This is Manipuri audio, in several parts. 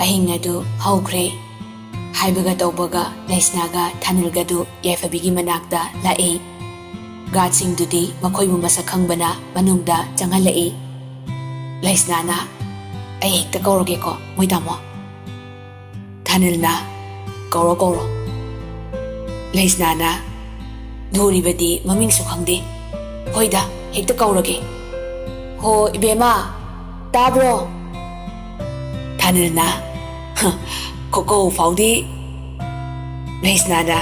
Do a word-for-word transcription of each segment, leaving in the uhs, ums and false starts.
ꯑꯍꯤꯡ ꯑꯗꯨ ꯍꯧꯈ꯭ꯔꯦ꯫ ꯍꯥꯏꯕꯒ ꯇꯧꯕꯒ ꯂꯩꯁꯅꯥꯒ ꯊꯥꯅꯤꯜꯒꯗꯨ ꯌꯥꯏꯐꯕꯤꯒꯤ ꯃꯅꯥꯛꯇ ꯂꯥꯛꯏ꯫ ꯒꯥꯔꯗꯁꯤꯡꯗꯨꯗꯤ ꯃꯈꯣꯏꯕꯨ ꯃꯁꯛ ꯈꯪꯕꯅ ꯃꯅꯨꯡꯗ ꯆꯪꯍꯜꯂꯛꯏ꯫ ꯂꯩꯁꯅꯥꯅ, "ꯑꯩ ꯍꯦꯛꯇ ꯀꯧꯔꯒꯦꯀꯣ, ꯃꯣꯏ ꯇꯥꯃꯣ꯫" ꯊꯥꯅꯤꯜꯅ, "ꯀꯧꯔꯣ, ꯀꯧꯔꯣ꯫" ꯂꯩꯁꯅꯥꯅ, "ꯂꯨꯔꯤꯕꯗꯤ ꯃꯃꯤꯡꯁꯨ ꯈꯪꯗꯦ꯫ ꯍꯣꯏꯗ, ꯍꯦꯛꯇ ꯀꯧꯔꯒꯦ꯫ ꯍꯣ, ꯏꯕꯦꯝꯃ, ꯇꯥꯕ꯭ꯔꯣ?" ꯊꯥꯅꯤꯜꯅ, "ꯍ, ꯈꯨꯀꯧ ꯐꯥꯎꯗꯤ꯫" ꯂꯩꯁꯅꯥꯅ,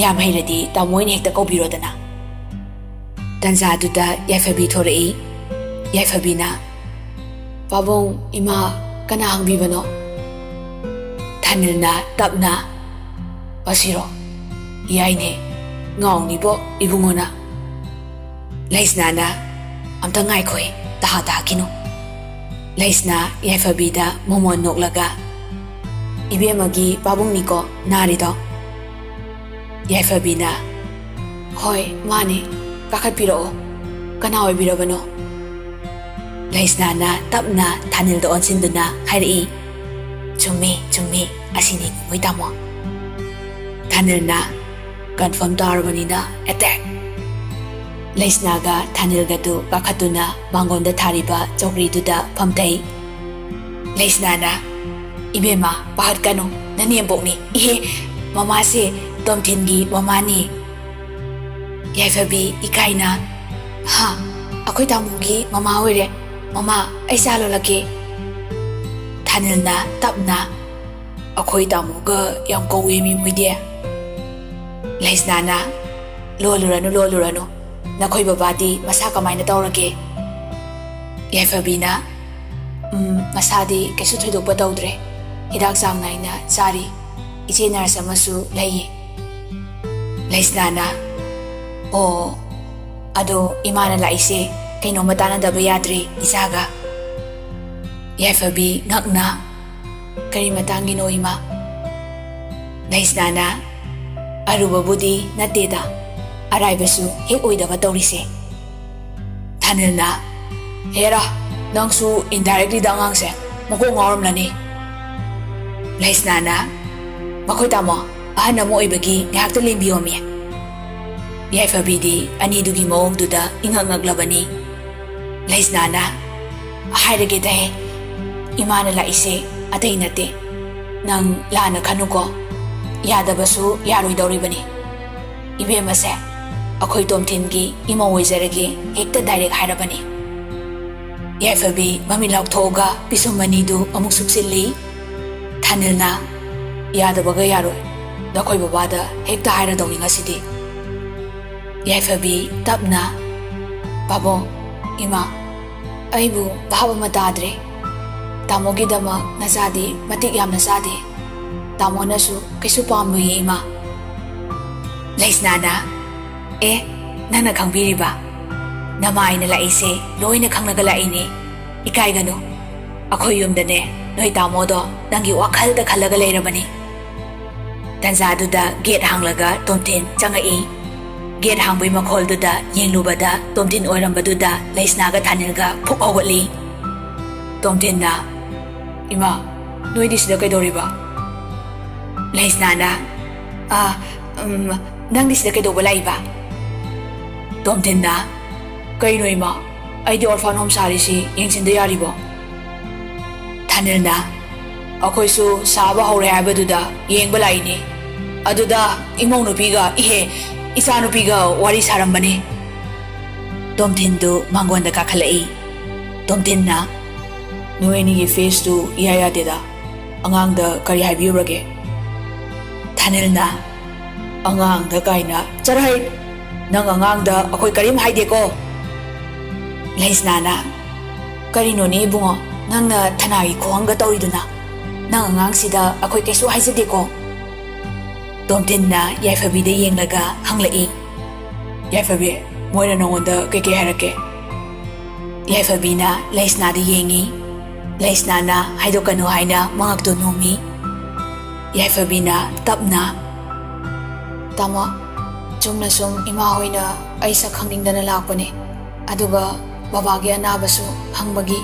"ꯌꯥꯝ ꯍꯩꯔꯗꯤ ꯇꯥꯃꯣ ꯑꯣꯏꯅ ꯍꯦꯛꯇ ꯀꯧꯕꯤꯔꯣꯗꯅ꯫" ꯇꯟꯖꯥꯗꯨꯗ ꯌꯥꯏꯐꯕꯤ ꯊꯣꯔꯛꯏ꯫ ꯌꯥꯏꯐꯕꯤꯅ, "ꯄꯥꯕꯨꯡ, ꯏꯃꯥ, ꯀꯅꯥ ꯍꯪꯕꯤꯕꯅꯣ?" ꯊꯥꯅꯤꯜꯅ ꯇꯞꯅ, "ꯑꯁꯤꯔꯣ? ꯌꯥꯏꯅꯦ, ꯉꯥꯎꯅꯤꯕꯣ ꯏꯕꯨꯡꯉꯣꯅ꯫" ꯂꯩꯁꯅꯥꯅ, "ꯑꯝꯇ ꯉꯥꯏꯈꯣꯍꯦ, ꯇꯍꯥ ꯇꯍꯥꯈꯤꯅꯨ꯫" ꯂꯩꯁꯅꯥ ꯌꯥꯏꯐꯕꯤꯗ ꯃꯣꯃꯣꯟ ꯅꯣꯛꯂꯒ, "ꯏꯕꯦꯝꯃꯒꯤ ꯄꯥꯕꯨꯡꯅꯤꯀꯣ ꯅꯥꯔꯤꯗꯣ?" ꯌꯥꯏꯐꯕꯤꯅ, "ꯍꯣꯏ, ꯃꯥꯅꯦ꯫ ꯀꯥꯈꯠꯄꯤꯔꯛꯑꯣ꯫ ꯀꯅꯥ ꯑꯣꯏꯕꯤꯔꯕꯅꯣ?" ꯂꯩꯁꯅꯥꯅ ꯇꯞꯅ ꯊꯥꯅꯤꯜꯗ ꯑꯣꯟꯁꯤꯟꯗꯨꯅ ꯍꯥꯏꯔꯛꯏ, "ꯆꯨꯝꯃꯤ, ꯆꯨꯝꯃꯤ, ꯑꯁꯤꯅꯤ ꯃꯣꯏ ꯇꯥꯃꯣ꯫" ꯊꯥꯅꯤꯜꯅ, "ꯀꯟꯐꯥꯔꯝ ꯇꯥꯔꯕꯅꯤꯅ ꯑꯦꯇꯦꯛ!" ꯂꯩꯁꯅꯥꯒ ꯊꯥꯅꯤꯜꯒꯗꯨ ꯀꯥꯈꯠꯇꯨꯅ ꯃꯥꯡꯒꯣꯟꯗ ꯊꯥꯔꯤꯕ ꯆꯧꯀ꯭ꯔꯤꯗꯨꯗ ꯐꯝꯊꯩ꯫ ꯂꯩꯁꯅꯥꯅ, "ꯏꯕꯦꯝꯃ, ꯄꯥꯈꯠꯀꯅꯨ, ꯅꯅꯦꯝꯕꯣꯛꯅꯤ꯫ ꯏꯍꯦ, ꯃꯃꯥꯁꯦ ꯇꯣꯝꯊꯤꯟꯒꯤ ꯃꯃꯥꯅꯤ꯫" ꯌꯥꯏꯐꯕꯤ ꯏꯀꯥꯏꯅ, "ꯍꯥ, ꯑꯩꯈꯣꯏ ꯇꯥꯃꯣꯒꯤ ꯃꯃꯥ ꯑꯣꯏꯔꯦ꯫ ꯃꯃꯥ, ꯑꯩ ꯆꯥ ꯂꯣꯜꯂꯛꯀꯦ꯫" ꯊꯥꯅꯤꯜꯅ ꯇꯞꯅ, "ꯑꯩꯈꯣꯏ ꯇꯥꯃꯣꯒ ꯌꯥꯝ ꯀꯧꯋꯦꯃꯤ ꯃꯣꯏꯗꯤ꯫" ꯂꯩꯁꯅꯥꯅ, "ꯂꯣꯜꯂꯨꯔꯅꯨ, ꯂꯣꯜꯂꯨꯔꯅꯨ꯫ ꯅꯈꯣꯏ ꯕꯕꯥꯗꯤ ꯃꯁꯥ ꯀꯃꯥꯏꯅ ꯇꯧꯔꯒꯦ?" ꯌꯥꯏꯐꯕꯤꯅ, "ꯎꯝ, ꯃꯁꯥꯗꯤ ꯀꯩꯁꯨ ꯊꯣꯏꯗꯣꯛꯄ ꯇꯧꯗ꯭ꯔꯦ꯫ ꯍꯤꯗꯥꯛ ꯆꯥꯡ ꯅꯥꯏꯅ ꯆꯥꯔꯤ꯫ ꯏꯆꯦ ꯅꯔꯁ ꯑꯃꯁꯨ ꯂꯩꯌꯦ꯫" ꯂꯩꯁꯅꯥꯅ, "ꯑꯣ, ꯑꯗꯣ ꯏꯃꯥꯅ ꯂꯥꯛꯏꯁꯦ ꯀꯩꯅꯣꯝꯃ ꯇꯥꯟꯅꯗꯕ ꯌꯥꯗ꯭ꯔꯦ ꯏꯆꯥꯒ꯫" ꯌꯥꯏꯐꯕꯤ ꯉꯛꯅ, "ꯀꯔꯤ ꯃꯇꯥꯡꯒꯤꯅꯣ, ꯏꯃꯥ?" ꯂꯩꯁꯅꯥꯅ, "ꯑꯔꯨꯕꯕꯨꯗꯤ ꯅꯠꯇꯦꯗ, ꯑꯔꯥꯏꯕꯁꯨ ꯍꯦꯛ ꯑꯣꯏꯗꯕ ꯇꯧꯔꯤꯁꯦ꯫" ꯊꯥꯅꯤꯜꯅ, "ꯍꯦꯔꯥ, ꯅꯪꯁꯨ ꯏꯟꯗꯥꯏꯔꯦꯛꯂꯤꯗ ꯑꯉꯥꯡꯁꯦ ꯃꯀꯣꯛ ꯉꯥꯎꯔꯝꯂꯅꯤ꯫" ꯂꯩꯁꯅꯥꯅ, "ꯃꯈꯣꯏ ꯇꯥꯃꯣ, ꯑꯍꯟ ꯑꯃ ꯑꯣꯏꯕꯒꯤ ꯉꯥꯏꯍꯥꯛꯇ ꯂꯦꯡꯕꯤꯌꯣꯃꯤ꯫" ꯌꯥꯏꯐꯕꯤꯗꯤ ꯑꯅꯤꯗꯨꯒꯤ ꯃꯑꯣꯡꯗꯨꯗ ꯏꯉꯛ ꯉꯛꯂꯕꯅꯤ꯫ ꯂꯩꯁꯅꯥꯅ, "ꯍꯥꯏꯔꯒꯦꯗꯍꯦ, ꯏꯃꯥꯅ ꯂꯥꯛꯏꯁꯦ ꯑꯇꯩ ꯅꯠꯇꯦ꯫ ꯅꯪ ꯂꯥꯟꯅ ꯈꯟꯅꯨꯀꯣ꯫ ꯌꯥꯗꯕꯁꯨ ꯌꯥꯔꯣꯏꯗꯧꯔꯤꯕꯅꯤ꯫ ꯏꯕꯦꯝꯃꯁꯦ ꯑꯩꯈꯣꯏ ꯇꯣꯝꯊꯤꯟꯒꯤ ꯏꯃꯧ ꯑꯣꯏꯖꯔꯒꯦ ꯍꯦꯛꯇ ꯗꯥꯏꯔꯦꯛ ꯍꯥꯏꯔꯕꯅꯤ꯫" ꯌꯥꯏꯐꯕꯤ ꯃꯃꯤꯠ ꯂꯥꯎꯊꯣꯛꯑꯒ ꯄꯤꯁꯨꯝ ꯑꯅꯤꯗꯨ ꯑꯃꯨꯛ ꯁꯨꯞꯆꯤꯜꯂꯤ꯫ ꯊꯥꯅꯤꯜꯅ, "ꯌꯥꯗꯕꯒ ꯌꯥꯔꯣꯏ, ꯅꯈꯣꯏ ꯕꯕꯥꯗ ꯍꯦꯛꯇ ꯍꯥꯏꯔꯗꯧꯅꯤ ꯉꯁꯤꯗꯤ꯫" ꯌꯥꯏꯐꯕꯤ ꯇꯞꯅ, "ꯄꯥꯕꯨꯡ, ꯏꯃꯥ, ꯑꯩꯕꯨ ꯚꯥꯞ ꯑꯃ ꯇꯥꯗ꯭ꯔꯦ꯫ ꯇꯥꯃꯣꯒꯤꯗꯃꯛ ꯅꯆꯥꯗꯤ ꯃꯇꯤꯛ ꯌꯥꯝꯅ ꯆꯥꯗꯦ꯫ ꯇꯥꯃꯣꯅꯁꯨ ꯀꯩꯁꯨ ꯄꯥꯝꯂꯣꯏꯌꯦ, ꯏꯃꯥ꯫" ꯂꯩꯁꯅꯥꯅ, "ꯑꯦ, ꯅꯪꯅ ꯈꯪꯕꯤꯔꯤꯕ? ꯅꯃꯥꯏꯅ ꯂꯥꯛꯏꯁꯦ ꯂꯣꯏꯅ ꯈꯪꯂꯒ ꯂꯥꯛꯏꯅꯦ꯫ ꯏꯀꯥꯏꯒꯅꯨ꯫ ꯑꯩꯈꯣꯏ ꯌꯨꯝꯗꯅꯦ, ꯅꯣꯏ ꯇꯥꯃꯣꯗꯣ ꯅꯪꯒꯤ ꯋꯥꯈꯜꯗ ꯈꯜꯂꯒ ꯂꯩꯔꯕꯅꯤ꯫" ꯇꯟꯖꯥꯗꯨꯗ ꯒꯦꯠ ꯍꯥꯡꯂꯒ ꯇꯣꯝꯊꯤꯟ ꯆꯪꯉꯛꯏ꯫ ꯒꯦꯠ ꯍꯥꯡꯕꯩ ꯃꯈꯣꯜꯗꯨꯗ ꯌꯦꯡꯂꯨꯕꯗ ꯇꯣꯝꯊꯤꯟ ꯑꯣꯏꯔꯝꯕꯗꯨꯗ ꯂꯩꯁꯅꯥꯒ ꯊꯥꯅꯤꯜꯒ ꯐꯨꯛ ꯍꯧꯒꯠꯂꯤ꯫ ꯇꯣꯝꯊꯤꯟꯅ, "ꯏꯃꯥ, ꯅꯣꯏꯗꯤ ꯁꯤꯗ ꯀꯩꯗꯧꯔꯤꯕ?" ꯂꯩꯁꯅꯥꯅ, "ꯑ, ꯎꯝ, ꯅꯪꯗꯤ ꯁꯤꯗ ꯀꯩꯗꯧꯕ ꯂꯥꯛꯏꯕ?" ꯇꯣꯝꯊꯤꯟꯅ, "ꯀꯩꯅꯣ ꯏꯃꯥ, ꯑꯩꯗꯤ orphan home ꯁꯥꯔꯤꯁꯤ ꯌꯦꯡꯁꯤꯟꯗ ꯌꯥꯔꯤꯕꯣ?" ꯊꯥꯅꯤꯜꯅ, "ꯑꯩꯈꯣꯏꯁꯨ ꯁꯥꯕ ꯍꯧꯔꯦ ꯍꯥꯏꯕꯗꯨꯗ ꯌꯦꯡꯕ ꯂꯥꯛꯏꯅꯤ꯫ ꯑꯗꯨꯗ ꯏꯃꯧ ꯅꯨꯄꯤꯒ, ꯏꯍꯦ, ꯏꯆꯥ ꯅꯨꯄꯤꯒ ꯋꯥꯔꯤ ꯁꯥꯔꯝꯕꯅꯤ꯫" ꯇꯣꯝꯊꯤꯟꯗꯨ ꯃꯥꯡꯒꯣꯟꯗ ꯀꯥꯈꯠꯂꯛꯏ꯫ ꯇꯣꯝꯊꯤꯟꯅ, "ꯅꯣꯏ ꯑꯅꯤꯒꯤ faceꯇꯨ ꯏꯌꯥ ꯌꯥꯗꯦꯗ꯫ ꯑꯉꯥꯡꯗ ꯀꯔꯤ ꯍꯥꯏꯕꯤꯔꯨꯔꯒꯦ?" ꯊꯥꯅꯤꯜꯅ, "ꯑꯉꯥꯡꯗ ꯀꯥꯏꯅ, ꯆꯠꯂꯍꯩ! ꯅꯪ ꯑꯉꯥꯡꯗ ꯑꯩꯈꯣꯏ ꯀꯔꯤꯝ ꯍꯥꯏꯗꯦꯀꯣ꯫" ꯂꯩꯁꯅꯥꯅ, "ꯀꯔꯤꯅꯣꯅꯦ ꯏꯕꯨꯡꯉꯣ, ꯅꯪꯅ ꯊꯅꯥꯒꯤ ꯈꯨꯍꯪꯒ ꯇꯧꯔꯤꯗꯨꯅ? ꯅꯪ ꯑꯉꯥꯡꯁꯤꯗ ꯑꯩꯈꯣꯏ ꯀꯩꯁꯨ ꯍꯥꯏꯖꯗꯦꯀꯣ꯫" ꯇꯣꯝꯊꯤꯟꯅ ꯌꯥꯏꯐꯕꯤꯗ ꯌꯦꯡꯂꯒ ꯍꯪꯂꯛꯏ꯫ "ꯌꯥꯏꯐꯕꯤ, ꯃꯣꯏꯅ ꯅꯉꯣꯟꯗ ꯀꯩꯀꯩ ꯍꯥꯏꯔꯛꯀꯦ?" ꯌꯥꯏꯐꯕꯤꯅ ꯂꯩꯁꯅꯥꯗ ꯌꯦꯡꯉꯤ꯫ ꯂꯩꯁꯅꯥꯅ ꯍꯥꯏꯗꯣꯛꯀꯅꯨ ꯍꯥꯏꯅ ꯃꯉꯛꯇꯨ ꯅꯣꯝꯃꯤ꯫ ꯌꯥꯏꯐꯕꯤꯅ ꯇꯞꯅ, "ꯇꯥꯃꯣ, ꯆꯨꯝꯅ ꯁꯨꯝ ꯏꯃꯥ ꯍꯣꯏꯅ ꯑꯩ ꯁꯛ ꯈꯪꯅꯤꯡꯗꯅ ꯂꯥꯛꯄꯅꯦ꯫ ꯑꯗꯨꯒ ꯕꯕꯥꯒꯤ ꯑꯅꯥꯕꯁꯨ ꯍꯪꯕꯒꯤ꯫"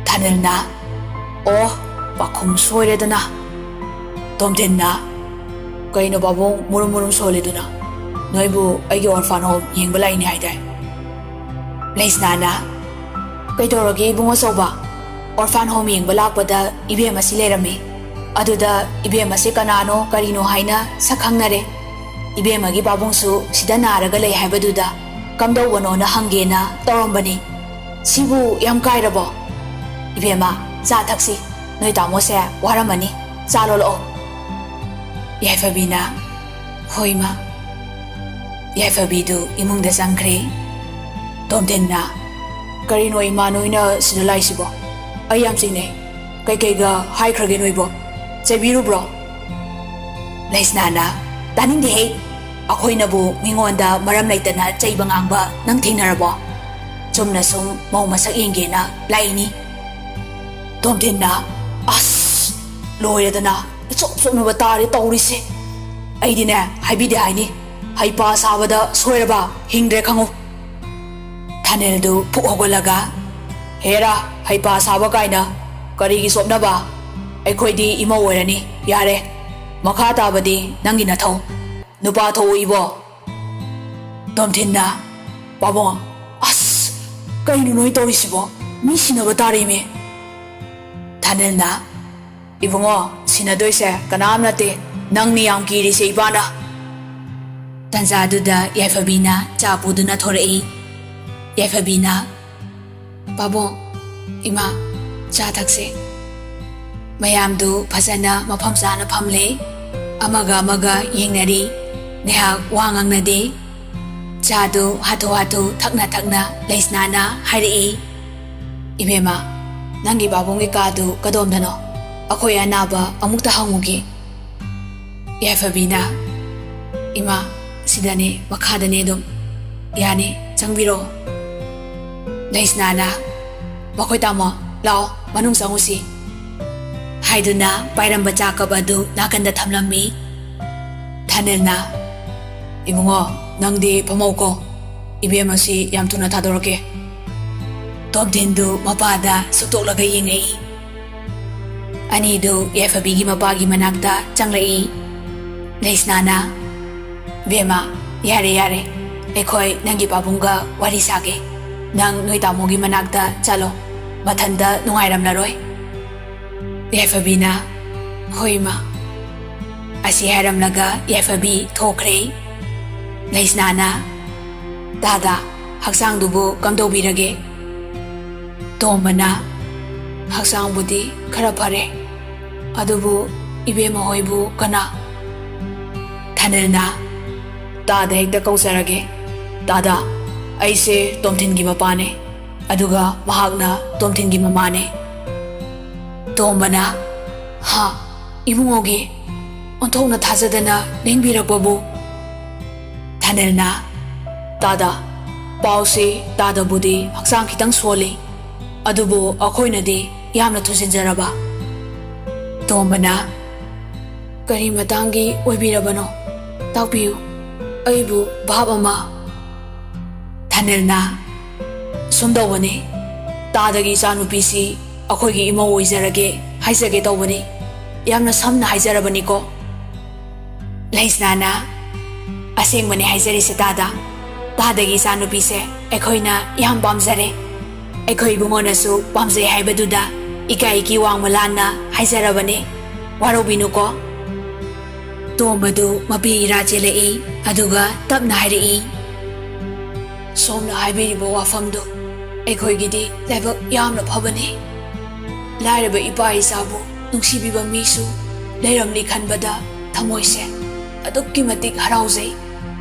ꯊꯥꯅꯤꯜꯅ, "ꯑꯣ, ꯄꯥꯈꯨꯝ ꯁꯣꯏꯔꯦꯗꯅ꯫ ꯇꯣꯝꯊꯤꯟꯅ, "ꯀꯩꯅꯣ ꯄꯥꯕꯨꯡ ꯃꯨꯔꯨꯝ ꯃꯨꯔꯨꯝ ꯁꯣꯜꯂꯤꯗꯨꯅ? ꯅꯣꯏꯕꯨ ꯑꯩꯒꯤ orphan home ꯌꯦꯡꯕ ꯂꯥꯛꯏꯅꯦ ꯍꯥꯏꯗꯥꯏ?" ꯂꯩꯁꯅꯥꯅ, "ꯀꯩꯗꯧꯔꯒꯦ ꯏꯕꯨꯡ ꯑꯆꯧꯕ? Orphan home ꯌꯦꯡꯕ ꯂꯥꯛꯄꯗ ꯏꯕꯦꯝ ꯑꯁꯤ ꯂꯩꯔꯝꯃꯤ꯫ ꯑꯗꯨꯗ ꯏꯕꯦꯝ ꯑꯁꯤ ꯀꯅꯥꯅꯣ ꯀꯔꯤꯅꯣ ꯍꯥꯏꯅ ꯁꯛ ꯈꯪꯅꯔꯦ꯫ ꯏꯕꯦꯝꯃꯒꯤ ꯄꯥꯕꯨꯡꯁꯨ ꯁꯤꯗ ꯅꯥꯔꯒ ꯂꯩ ꯍꯥꯏꯕꯗꯨꯗ ꯀꯝꯗꯧꯕꯅꯣꯅ ꯍꯪꯒꯦꯅ ꯇꯧꯔꯝꯕꯅꯤ꯫ ꯁꯤꯕꯨ ꯌꯥꯝ ꯀꯥꯏꯔꯕꯣ? ꯏꯕꯦꯝꯃ, ꯆꯥ ꯊꯛꯁꯤ, ꯅꯣꯏ ꯇꯥꯃꯣꯁꯦ ꯋꯥꯔꯝꯃꯅꯤ꯫ ꯆꯥ ꯂꯣꯜꯂꯛꯑꯣ꯫" ꯌꯥꯏꯐꯕꯤꯅ, "ꯍꯣꯏ ꯏꯃꯥ꯫" ꯌꯥꯏꯐꯕꯤꯗꯨ ꯏꯃꯨꯡꯗ ꯆꯪꯈ꯭ꯔꯦ꯫ ꯇꯣꯝꯊꯤꯟꯅ, "ꯀꯔꯤꯅꯣ ꯏꯃꯥ ꯅꯣꯏꯅ ꯁꯤꯗ ꯂꯥꯛꯏꯁꯤꯕꯣ? ꯑꯩ ꯌꯥꯝ ꯆꯤꯡꯅꯩ꯫ ꯀꯩꯀꯩꯒ ꯍꯥꯏꯈ꯭ꯔꯒꯦ ꯅꯣꯏꯕꯣ? ꯆꯩꯕꯤꯔꯨꯕ꯭ꯔꯣ?" ꯂꯩꯁꯅꯥꯅ, "ꯇꯥꯅꯤꯡꯗꯦꯍꯦ꯫ ꯑꯩꯈꯣꯏꯅꯕꯨ ꯃꯤꯉꯣꯟꯗ ꯃꯔꯝ ꯂꯩꯇꯅ ꯆꯩꯕ ꯉꯥꯡꯕ ꯅꯪ ꯊꯦꯡꯅꯔꯕꯣ? ꯆꯨꯝꯅ ꯁꯨꯝ ꯃꯧ ꯃꯁꯛ ꯌꯦꯡꯒꯦꯅ ꯂꯥꯛꯏꯅꯤ꯫" ꯇꯣꯝꯊꯤꯟꯅ, "ꯑꯁ, ꯂꯣꯏꯔꯦꯗꯅ, ꯏꯆꯣꯞ ꯆꯣꯞꯅꯕ ꯇꯥꯔꯦ ꯇꯧꯔꯤꯁꯦ꯫ ꯑꯩꯗꯤꯅꯦ, ꯍꯥꯏꯕꯤꯗꯦ ꯍꯥꯏꯅꯤ꯫ ꯍꯩꯄꯥ ꯁꯥꯕꯗ ꯁꯣꯏꯔꯕ ꯍꯤꯡꯗ꯭ꯔꯦ ꯈꯪꯉꯨ꯫" ꯊꯥꯅꯦꯜꯗꯨ ꯐꯨꯛ ꯍꯧꯒꯠꯂꯒ, "ꯍꯦꯔꯥ, ꯍꯩꯄꯥ ꯁꯥꯕ ꯀꯥꯏꯅ꯫ ꯀꯔꯤꯒꯤ ꯆꯣꯞꯅꯕ? ꯑꯩꯈꯣꯏꯗꯤ ꯏꯃꯧ ꯑꯣꯏꯔꯅꯤ꯫ ꯌꯥꯔꯦ, ꯃꯈꯥ ꯇꯥꯕꯗꯤ ꯅꯪꯒꯤ ꯅꯊꯧ꯫ ꯅꯨꯄꯥ ꯊꯣꯛꯎ ꯏꯕꯣ꯫" ꯇꯣꯝꯊꯤꯟꯅ, "ꯄꯥꯕꯨꯡ, ꯑꯁ, ꯀꯩꯅꯣ ꯅꯣꯏ ꯇꯧꯔꯤꯁꯤꯕꯣ? ꯃꯤ ꯁꯤꯅꯕ ꯇꯥꯔꯦꯃꯦ꯫" ꯊꯥꯅꯦꯜꯅ, "ꯏꯕꯨꯡꯉꯣ, ꯁꯤꯟꯅꯗꯣꯏꯁꯦ ꯀꯅꯥꯝ ꯅꯠꯇꯦ, ꯅꯪꯅꯤ ꯌꯥꯝ ꯀꯤꯔꯤꯁꯦ ꯏꯄꯥꯅ꯫" ꯇꯟꯖꯥꯗꯨꯗ ꯌꯥꯏꯐꯕꯤꯅ ꯆꯥ ꯄꯨꯗꯨꯅ ꯊꯣꯔꯛꯏ꯫ ꯌꯥꯏꯐꯕꯤꯅ, "ꯄꯥꯕꯨꯡ, ꯏꯃꯥ, ꯆꯥ ꯊꯛꯁꯦ꯫" ꯃꯌꯥꯝꯗꯨ ꯐꯖꯅ ꯃꯐꯝ ꯆꯥꯅ ꯐꯝꯂꯦ꯫ ꯑꯃꯒ ꯑꯃꯒ ꯌꯦꯡꯅꯔꯤ꯫ ꯉꯥꯏꯍꯥꯛ ꯋꯥ ꯉꯥꯡꯅꯗꯦ꯫ ꯆꯥꯗꯨ ꯍꯥꯊꯨ ꯍꯥꯊꯨ ꯊꯛꯅ ꯊꯛꯅ ꯂꯩꯁꯅꯥꯅ ꯍꯥꯏꯔꯛꯏ, "ꯏꯕꯦꯝꯃ, ꯅꯪꯒꯤ ꯄꯥꯕꯨꯡꯒꯤ ꯀꯥꯗꯨ ꯀꯗꯣꯝꯗꯅꯣ? ꯑꯩꯈꯣꯏ ꯑꯅꯥꯕ ꯑꯃꯨꯛꯇ ꯍꯪꯉꯨꯒꯦ꯫" ꯌꯥꯏꯐꯕꯤꯅ, "ꯏꯃꯥ, ꯁꯤꯗꯅꯦ, ꯃꯈꯥꯗꯅꯦ ꯑꯗꯨꯝ꯫ ꯌꯥꯅꯤ, ꯆꯪꯕꯤꯔꯣ꯫" ꯂꯩꯁꯅꯥꯅ, "ꯃꯈꯣꯏ ꯇꯥꯃꯣ, ꯂꯥꯛꯑꯣ, ꯃꯅꯨꯡ ꯆꯪꯉꯨꯁꯤ," ꯍꯥꯏꯗꯨꯅ ꯄꯥꯏꯔꯝꯕ ꯆꯥ ꯀꯞ ꯑꯗꯨ ꯅꯥꯀꯟꯗ ꯊꯝꯂꯝꯃꯤ꯫ ꯊꯥꯅꯦꯜꯅ, "ꯏꯕꯨꯡꯉꯣ, ꯅꯪꯗꯤ ꯐꯝꯍꯧꯀꯣ꯫ ꯏꯕꯦꯝꯃꯁꯤ ꯌꯥꯝ ꯊꯨꯅ ꯊꯥꯗꯣꯔꯛꯀꯦ꯫" ꯇꯣꯝꯊꯤꯟꯗꯨ ꯃꯄꯥꯗ ꯁꯨꯛꯇꯣꯛꯂꯒ ꯌꯦꯡꯉꯛꯏ꯫ ꯑꯅꯤꯗꯨ ꯌꯥꯏꯐꯕꯤꯒꯤ ꯃꯄꯥꯒꯤ ꯃꯅꯥꯛꯇ ꯆꯪꯂꯛꯏ꯫ ꯂꯩꯁꯅꯥꯅ, "ꯕꯦꯝꯃ, ꯌꯥꯔꯦ, ꯌꯥꯔꯦ, ꯑꯩꯈꯣꯏ ꯅꯪꯒꯤ ꯄꯥꯕꯨꯡꯒ ꯋꯥꯔꯤ ꯁꯥꯒꯦ꯫ ꯅꯪ ꯅꯣꯏ ꯇꯥꯃꯣꯒꯤ ꯃꯅꯥꯛꯇ ꯆꯠꯂꯣ, ꯃꯊꯟꯇ ꯅꯨꯡꯉꯥꯏꯔꯝꯂꯔꯣꯏ꯫" ꯌꯥꯏꯐꯕꯤꯅ, "ꯍꯣꯏ, ꯏꯃꯥ꯫" ꯑꯁꯤ ꯍꯥꯏꯔꯝꯂꯒ ꯌꯥꯏꯐꯕꯤ ꯊꯣꯛꯈ꯭ꯔꯦ꯫ ꯂꯩꯁꯅꯥꯅ, "ꯇꯥꯗ, ꯍꯛꯆꯥꯡꯗꯨꯕꯨ ꯀꯝꯗꯧꯕꯤꯔꯒꯦ?" ꯇꯣꯝꯕꯅ, "ꯍꯛꯆꯥꯡꯕꯨꯗꯤ ꯈꯔ ꯐꯔꯦ, ꯑꯗꯨꯕꯨ ꯏꯕꯦꯝꯃ ꯍꯣꯏꯕꯨ ꯀꯅꯥ?" ꯊꯥꯅꯤꯜꯅ, "ꯇꯥꯗ ꯍꯦꯛꯇ ꯀꯧꯖꯔꯒꯦ꯫ ꯇꯥꯗ, ꯑꯩꯁꯦ ꯇꯣꯝꯊꯤꯟꯒꯤ ꯃꯄꯥꯅꯦ, ꯑꯗꯨꯒ ꯃꯍꯥꯛꯅ ꯇꯣꯝꯊꯤꯟꯒꯤ ꯃꯃꯥꯅꯦ꯫" ꯇꯣꯝꯕꯅ, "ꯍꯥ? ꯏꯕꯨꯡꯉꯣꯒꯤ ꯑꯣꯟꯊꯣꯛꯅ ꯊꯥꯖꯗꯅ ꯂꯦꯡꯕꯤꯔꯛꯄꯕꯨ?" ꯊꯥꯅꯤꯜꯅ, "ꯇꯥꯗ, ꯄꯥꯎꯁꯤ ꯇꯥꯗꯕꯨꯗꯤ ꯍꯛꯆꯥꯡ ꯈꯤꯇꯪ ꯁꯣꯜꯂꯤ, ꯑꯗꯨꯕꯨ ꯑꯩꯈꯣꯏꯅꯗꯤ ꯌꯥꯝꯅ ꯊꯨꯖꯤꯟꯖꯔꯕ꯫" ꯇꯣꯝꯕꯅ, "ꯀꯔꯤ ꯃꯇꯥꯡꯒꯤ ꯑꯣꯏꯕꯤꯔꯕꯅꯣ? ꯇꯥꯛꯄꯤꯌꯨ, ꯑꯩꯕꯨ ꯚꯥꯞ ꯑꯃ꯫" ꯊꯥꯅꯤꯜꯅ, "ꯁꯨꯝ ꯇꯧꯕꯅꯤ, ꯇꯥꯗꯒꯤ ꯏꯆꯥꯅꯨꯄꯤꯁꯤ ꯑꯩꯈꯣꯏꯒꯤ ꯏꯃꯧ ꯑꯣꯏꯖꯔꯒꯦ ꯍꯥꯏꯖꯒꯦ ꯇꯧꯕꯅꯤ꯫ ꯌꯥꯝꯅ ꯁꯝꯅ ꯍꯥꯏꯖꯔꯕꯅꯤꯀꯣ꯫" ꯂꯩꯁꯅꯥꯅ, "ꯑꯁꯦꯡꯕꯅꯦ ꯍꯥꯏꯖꯔꯤꯁꯦ ꯇꯥꯗ꯫ ꯇꯥꯗꯒꯤ ꯏꯆꯥꯅꯨꯄꯤꯁꯦ ꯑꯩꯈꯣꯏꯅ ꯌꯥꯝ ꯄꯥꯝꯖꯔꯦ꯫ ꯑꯩꯈꯣꯏ ꯏꯕꯨꯡꯉꯣꯅꯁꯨ ꯄꯥꯝꯖꯩ ꯍꯥꯏꯕꯗꯨꯗ ꯏꯀꯥꯏ ꯏꯀꯤ ꯋꯥꯡꯃ ꯂꯥꯟꯅ ꯍꯥꯏꯖꯔꯕꯅꯦ꯫ ꯋꯥꯔꯧꯕꯤꯅꯨꯀꯣ꯫" ꯇꯣꯝꯕꯗꯨ ꯃꯄꯤ ꯏꯔꯥ ꯆꯦꯜꯂꯛꯏ, ꯑꯗꯨꯒ ꯇꯞꯅ ꯍꯥꯏꯔꯛꯏ, "ꯁꯣꯝꯅ ꯍꯥꯏꯕꯤꯔꯤꯕ ꯋꯥꯐꯝꯗꯨ ꯑꯩꯈꯣꯏꯒꯤꯗꯤ ꯂꯥꯏꯕꯛ ꯌꯥꯝꯅ ꯐꯕꯅꯤ꯫ ꯂꯥꯏꯔꯕ ꯏꯄꯥ ꯏꯆꯥꯕꯨ ꯅꯨꯡꯁꯤꯕꯤꯕ ꯃꯤꯁꯨ ꯂꯩꯔꯝꯂꯤ ꯈꯟꯕꯗ ꯊꯃꯣꯏꯁꯦ ꯑꯗꯨꯛꯀꯤ ꯃꯇꯤꯛ ꯍꯔꯥꯎꯖꯩ꯫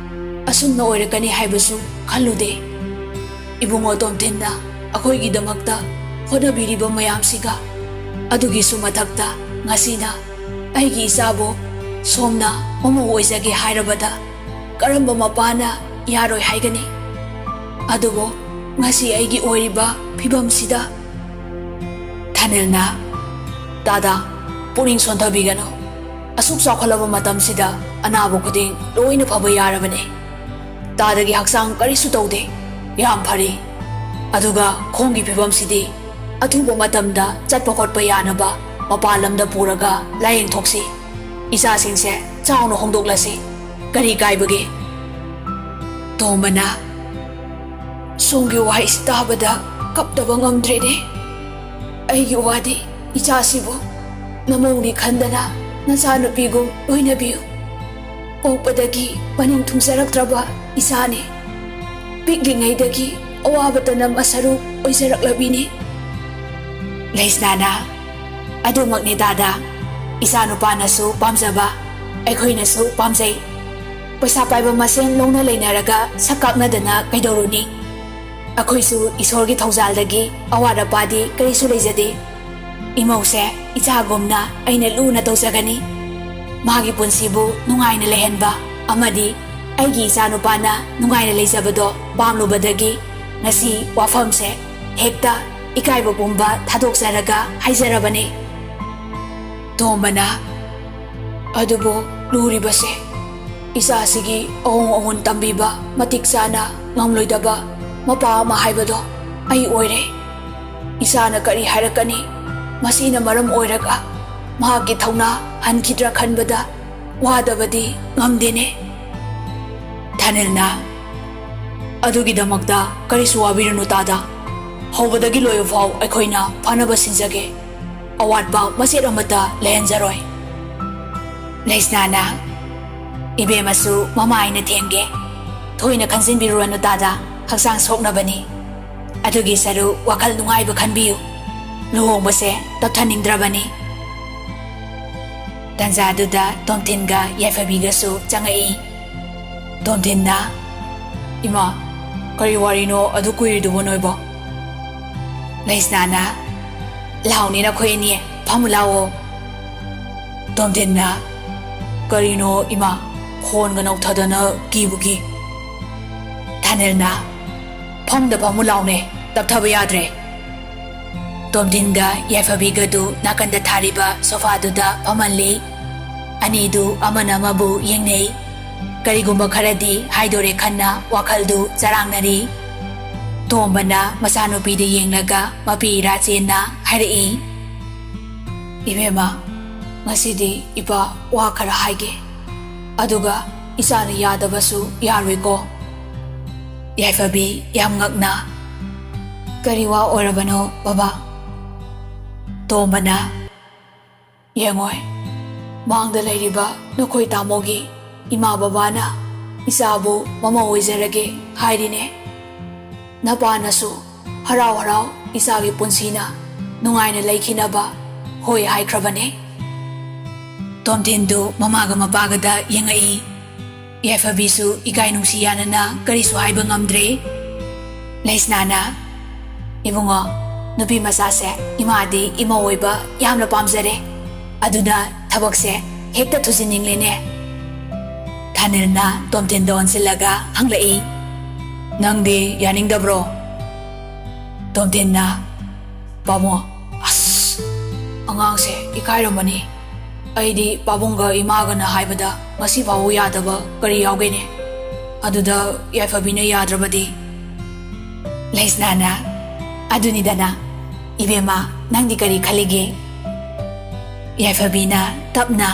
ꯑꯁꯨꯝꯅ ꯑꯣꯏꯔꯛꯀꯅꯤ ꯍꯥꯏꯕꯁꯨ ꯈꯜꯂꯨꯗꯦ꯫ ꯏꯕꯨꯡꯉꯣ ꯇꯣꯝꯊꯤꯟꯅ ꯑꯩꯈꯣꯏꯒꯤꯗꯃꯛꯇ ꯍꯣꯠꯅꯕꯤꯔꯤꯕ ꯃꯌꯥꯝꯁꯤꯒ, ꯑꯗꯨꯒꯤꯁꯨ ꯃꯊꯛꯇ ꯉꯁꯤꯅ ꯑꯩꯒꯤ ꯏꯆꯥꯕꯨ ꯁꯣꯝꯅ ꯃꯃꯧ ꯑꯣꯏꯖꯒꯦ ꯍꯥꯏꯔꯕꯗ ꯀꯔꯝꯕ ꯃꯄꯥꯅ ꯌꯥꯔꯣꯏ ꯍꯥꯏꯒꯅꯤ? ꯑꯗꯨꯕꯨ ꯉꯁꯤ ꯑꯩꯒꯤ ꯑꯣꯏꯔꯤꯕ ꯐꯤꯕꯝꯁꯤꯗ꯫" ꯊꯥꯅꯤꯜꯅ, "ꯇꯥꯗ, ꯄꯨꯛꯅꯤꯡ ꯁꯣꯟꯊꯕꯤꯒꯅꯨ꯫ ꯑꯁꯨꯛ ꯆꯥꯎꯈꯠꯂꯕ ꯃꯇꯝꯁꯤꯗ ꯑꯅꯥꯕ ꯈꯨꯗꯤꯡ ꯂꯣꯏꯅ ꯐꯕ ꯌꯥꯔꯕꯅꯤ꯫ ꯇꯥꯗꯒꯤ ꯍꯛꯆꯥꯡ ꯀꯔꯤꯁꯨ ꯇꯧꯗꯦ, ꯌꯥꯝ ꯐꯔꯤ꯫ ꯑꯗꯨꯒ ꯈꯣꯡꯒꯤ ꯐꯤꯕꯝꯁꯤꯗꯤ ꯑꯊꯨꯕ ꯃꯇꯝꯗ ꯆꯠꯄ ꯈꯣꯠꯄ ꯌꯥꯅꯕ ꯃꯄꯥꯟ ꯂꯝꯗ ꯄꯨꯔꯒ ꯂꯥꯌꯦꯡꯊꯣꯛꯁꯤ꯫ ꯏꯆꯥꯁꯤꯡꯁꯦ ꯆꯥꯎꯅ ꯍꯣꯡꯗꯣꯛꯂꯁꯤ꯫ ꯀꯔꯤ ꯀꯥꯏꯕꯒꯦ? ꯇꯣꯝꯕꯅ, ꯁꯣꯝꯒꯤ ꯋꯥꯍꯩꯁꯤ ꯇꯥꯕꯗ ꯀꯞꯇꯕ ꯉꯝꯗ꯭ꯔꯦꯅꯦ꯫ ꯑꯩꯒꯤ ꯋꯥꯗꯤ ꯏꯆꯥꯁꯤꯕꯨ ꯅꯃꯧꯅꯤ ꯈꯟꯗꯅ ꯅꯆꯥꯅꯨꯄꯤꯒꯨꯝ ꯂꯣꯏꯅꯕꯤꯌꯨ꯫ ꯄꯣꯛꯄꯗꯒꯤ ꯃꯅꯤꯡ ꯊꯨꯡꯖꯔꯛꯇ꯭ꯔꯕ ꯏꯆꯥꯅꯤ꯫ ꯄꯤꯛꯂꯤꯉꯩꯗꯒꯤ ꯑꯋꯥꯕꯇꯅ ꯃꯁꯔꯨꯛ ꯑꯣꯏꯖꯔꯛꯂꯕꯤꯅꯤ꯫ ꯂꯩꯁꯅꯥꯅ, ꯑꯗꯨꯃꯛꯅꯤ ꯗꯥꯗꯥ, ꯏꯆꯥꯅꯨꯄꯥꯅꯁꯨ ꯄꯥꯝꯖꯕ, ꯑꯩꯈꯣꯏꯅꯁꯨ ꯄꯥꯝꯖꯩ꯫ ꯄꯩꯁꯥ ꯄꯥꯏꯕ ꯃꯁꯦꯟ ꯂꯧꯅ ꯂꯩꯅꯔꯒ ꯁꯛ ꯀꯥꯛꯅꯗꯅ ꯀꯩꯗꯧꯔꯨꯅꯤ? ꯑꯩꯈꯣꯏꯁꯨ ꯏꯁꯣꯔꯒꯤ ꯊꯧꯖꯥꯜꯗꯒꯤ ꯑꯋꯥꯠ ꯑꯄꯥꯗꯤ ꯀꯔꯤꯁꯨ ꯂꯩꯖꯗꯦ꯫ ꯏꯃꯧꯁꯦ ꯏꯆꯥꯒꯨꯝꯅ ꯑꯩꯅ ꯂꯨꯅ ꯇꯧꯖꯒꯅꯤ꯫ ꯃꯥꯒꯤ ꯄꯨꯟꯁꯤꯕꯨ ꯅꯨꯡꯉꯥꯏꯅ ꯂꯩꯍꯟꯕ ꯑꯃꯗꯤ ꯑꯩꯒꯤ ꯏꯆꯥꯅꯨꯄꯥꯅ ꯅꯨꯡꯉꯥꯏꯅ ꯂꯩꯖꯕꯗꯣ ꯄꯥꯝꯂꯨꯕꯗꯒꯤ ꯉꯁꯤ ꯋꯥꯐꯝꯁꯦ ꯍꯦꯛꯇ ꯏꯀꯥꯏꯕ ꯄꯨꯝꯕ ꯊꯥꯗꯣꯛꯆꯔꯒ ꯍꯥꯏꯖꯔꯕꯅꯤ꯫ ꯇꯣꯝꯕꯅ, ꯑꯗꯨꯕꯨ ꯂꯨꯔꯤꯕꯁꯦ ꯏꯆꯥꯁꯤꯒꯤ ꯑꯑꯣꯟ ꯑꯑꯣꯟ ꯇꯝꯕꯤꯕ ꯃꯇꯤꯛ ꯆꯥꯅ ꯉꯝꯂꯣꯏꯗꯕ ꯃꯄꯥ ꯑꯃ ꯍꯥꯏꯕꯗꯣ ꯑꯩ ꯑꯣꯏꯔꯦ꯫ ꯏꯆꯥꯅ ꯀꯔꯤ ꯍꯥꯏꯔꯛꯀꯅꯤ? ꯃꯁꯤꯅ ꯃꯔꯝ ꯑꯣꯏꯔꯒ ꯃꯍꯥꯛꯀꯤ ꯊꯧꯅꯥ ꯍꯟꯈꯤꯗ꯭ꯔꯥ ꯈꯟꯕꯗ ꯋꯥꯗꯕꯗꯤ ꯉꯝꯗꯦꯅꯦ꯫ ꯊꯥꯅꯤꯜꯅ, ꯑꯗꯨꯒꯤꯗꯃꯛꯇ ꯀꯔꯤꯁꯨ ꯋꯥꯕꯤꯔꯨꯅꯨ ꯇꯥꯗ꯫ ꯍꯧꯕꯗꯒꯤ ꯂꯣꯏꯕ ꯐꯥꯎ ꯑꯩꯈꯣꯏꯅ ꯐꯅꯕ ꯁꯤꯟꯖꯒꯦ꯫ ꯑꯋꯥꯠꯄ ꯃꯆꯦꯠ ꯑꯃꯠꯇ ꯂꯩꯍꯟꯖꯔꯣꯏ꯫ ꯂꯩꯁꯅꯥꯅ, ꯏꯕꯦꯝꯃꯁꯨ ꯃꯃꯥ ꯑꯩꯅ ꯊꯦꯝꯒꯦ꯫ ꯊꯣꯏꯅ ꯈꯟꯖꯤꯟꯕꯤꯔꯨꯔꯅꯨ ꯇꯥꯗ, ꯍꯛꯆꯥꯡ ꯁꯣꯛꯅꯕꯅꯤ꯫ ꯑꯗꯨꯒꯤ ꯁꯔꯨꯛ ꯋꯥꯈꯜ ꯅꯨꯡꯉꯥꯏꯕ ꯈꯟꯕꯤꯌꯨ꯫ ꯂꯨꯍꯣꯡꯕꯁꯦ ꯇꯞꯊꯅꯤꯡꯗ꯭ꯔꯕꯅꯤ꯫ ꯇꯟꯖꯥꯗꯨꯗ ꯇꯣꯝꯊꯤꯟꯒ ꯌꯥꯏꯐꯕꯤꯒꯁꯨ ꯆꯪꯉꯛꯏ꯫ ꯇꯣꯝꯊꯤꯟꯅ, "ꯏꯃꯥ, ꯀꯔꯤ ꯋꯥꯔꯤꯅꯣ ꯑꯗꯨ ꯀꯨꯏꯔꯤꯗꯨꯕꯨ ꯅꯣꯏꯕꯣ?" ꯂꯩꯁꯅꯥꯅ, "ꯂꯥꯎꯅꯦ ꯅꯈꯣꯏ ꯑꯅꯤ, ꯐꯝꯃꯨ ꯂꯥꯎꯑꯣ꯫" ꯇꯣꯝꯊꯤꯟꯅ, "ꯀꯔꯤꯅꯣ ꯏꯃꯥ, ꯈꯣꯟꯒ ꯅꯧꯊꯗꯅ ꯀꯤꯕꯨ ꯀꯤ꯫" ꯊꯥꯅꯤꯜꯅ, "ꯐꯃꯨꯡꯗ ꯐꯝꯃꯨ ꯂꯥꯎꯅꯦ, ꯇꯞꯊꯕ ꯌꯥꯗ꯭ꯔꯦ꯫" ꯇꯣꯝꯊꯤꯟꯒ ꯌꯥꯏꯐꯕꯤꯒꯗꯨ ꯅꯥꯀꯟꯗ ꯊꯥꯔꯤꯕ ꯁꯣꯐꯥꯗꯨꯗ ꯐꯝꯍꯜꯂꯤ꯫ ꯑꯅꯤꯗꯨ ꯑꯃꯅ ꯑꯃꯕꯨ ꯌꯦꯡꯅꯩ꯫ ꯀꯔꯤꯒꯨꯝꯕ ꯈꯔꯗꯤ ꯍꯥꯏꯗꯣꯔꯦ ꯈꯟꯅ ꯋꯥꯈꯜꯗꯨ ꯆꯔꯥꯡꯅꯔꯤ꯫ ꯇꯣꯝꯕꯅ ꯃꯆꯥꯅꯨꯄꯤꯗ ꯌꯦꯡꯂꯒ ꯃꯄꯤ ꯏꯔꯥ ꯆꯦꯟꯅ ꯍꯥꯏꯔꯛꯏ꯫ ꯏꯕꯦꯝꯃ, ꯉꯁꯤꯗꯤ ꯏꯄꯥ ꯋꯥ ꯈꯔ ꯍꯥꯏꯒꯦ, ꯑꯗꯨꯒ ꯏꯆꯥꯅ ꯌꯥꯗꯕꯁꯨ ꯌꯥꯔꯣꯏꯀꯣ꯫ ꯌꯥꯏꯐꯕꯤ ꯌꯥꯝ ꯉꯛꯅ, "ꯀꯔꯤ ꯋꯥ ꯑꯣꯏꯔꯕꯅꯣ ꯕꯕꯥ?" ꯇꯣꯝꯕꯅ, "ꯌꯦꯡꯉꯣꯏ, ꯃꯥꯡꯗ ꯂꯩꯔꯤꯕ ꯅꯈꯣꯏ ꯇꯥꯃꯣꯒꯤ ꯏꯃꯥ ꯕꯕꯥꯅ ꯏꯆꯥꯕꯨ ꯃꯃꯧ ꯑꯣꯏꯖꯔꯒꯦ ꯍꯥꯏꯔꯤꯅꯦ꯫ ꯅꯄꯥꯅꯁꯨ ꯍꯔꯥꯎ ꯍꯔꯥꯎ ꯏꯆꯥꯒꯤ ꯄꯨꯟꯁꯤꯅ ꯅꯨꯡꯉꯥꯏꯅ ꯂꯩꯈꯤꯅꯕ ꯍꯣꯏ ꯍꯥꯏꯈ꯭ꯔꯕꯅꯦ꯫" ꯇꯣꯝꯊꯤꯟꯗꯨ ꯃꯃꯥꯒ ꯃꯄꯥꯒꯗ ꯌꯦꯡꯉꯛꯏ꯫ ꯌꯥꯏꯐꯕꯤꯁꯨ ꯏꯀꯥꯏ ꯅꯨꯡꯁꯤ ꯌꯥꯅꯅ ꯀꯔꯤꯁꯨ ꯍꯥꯏꯕ ꯉꯝꯗ꯭ꯔꯦ꯫ ꯂꯩꯁꯅꯥꯅ, "ꯏꯕꯨꯡꯉꯣ, ꯅꯨꯄꯤ ꯃꯆꯥꯁꯦ ꯏꯃꯥꯗꯤ ꯏꯃꯧ ꯑꯣꯏꯕ ꯌꯥꯝꯅ ꯄꯥꯝꯖꯔꯦ꯫ ꯑꯗꯨꯅ ꯊꯕꯛꯁꯦ ꯍꯦꯛꯇ ꯊꯨꯖꯤꯟꯅꯤꯡꯂꯦꯅꯦ꯫" ꯊꯥꯅꯤꯜꯅ ꯇꯣꯝꯊꯤꯟꯗ ꯑꯣꯟꯁꯤꯜꯂꯒ ꯍꯪꯂꯛꯏ, "ꯅꯪꯗꯤ ꯌꯥꯅꯤꯡꯗꯕ꯭ꯔꯣ?" ꯇꯣꯝꯊꯤꯟꯅ, "ꯄꯥꯕꯨꯡ, ꯑꯁ, ꯑꯉꯥꯡꯁꯦ ꯏꯀꯥꯏꯔꯝꯃꯅꯤ꯫ ꯑꯩꯗꯤ ꯄꯥꯕꯨꯡꯒ ꯏꯃꯥꯒꯅ ꯍꯥꯏꯕꯗ ꯉꯁꯤ ꯐꯥꯎꯕ ꯌꯥꯗꯕ ꯀꯔꯤ ꯌꯥꯎꯒꯦꯅꯦ? ꯑꯗꯨꯗ ꯌꯥꯏꯐꯕꯤꯅ ꯌꯥꯗ꯭ꯔꯕꯗꯤ?" ꯂꯩꯁꯅꯥꯅ, "ꯑꯗꯨꯅꯤꯗꯅ, ꯏꯕꯦꯝꯃ, ꯅꯪꯗꯤ ꯀꯔꯤ ꯈꯜꯂꯤꯒꯦ?" ꯌꯥꯏꯐꯕꯤꯅ ꯇꯞꯅ,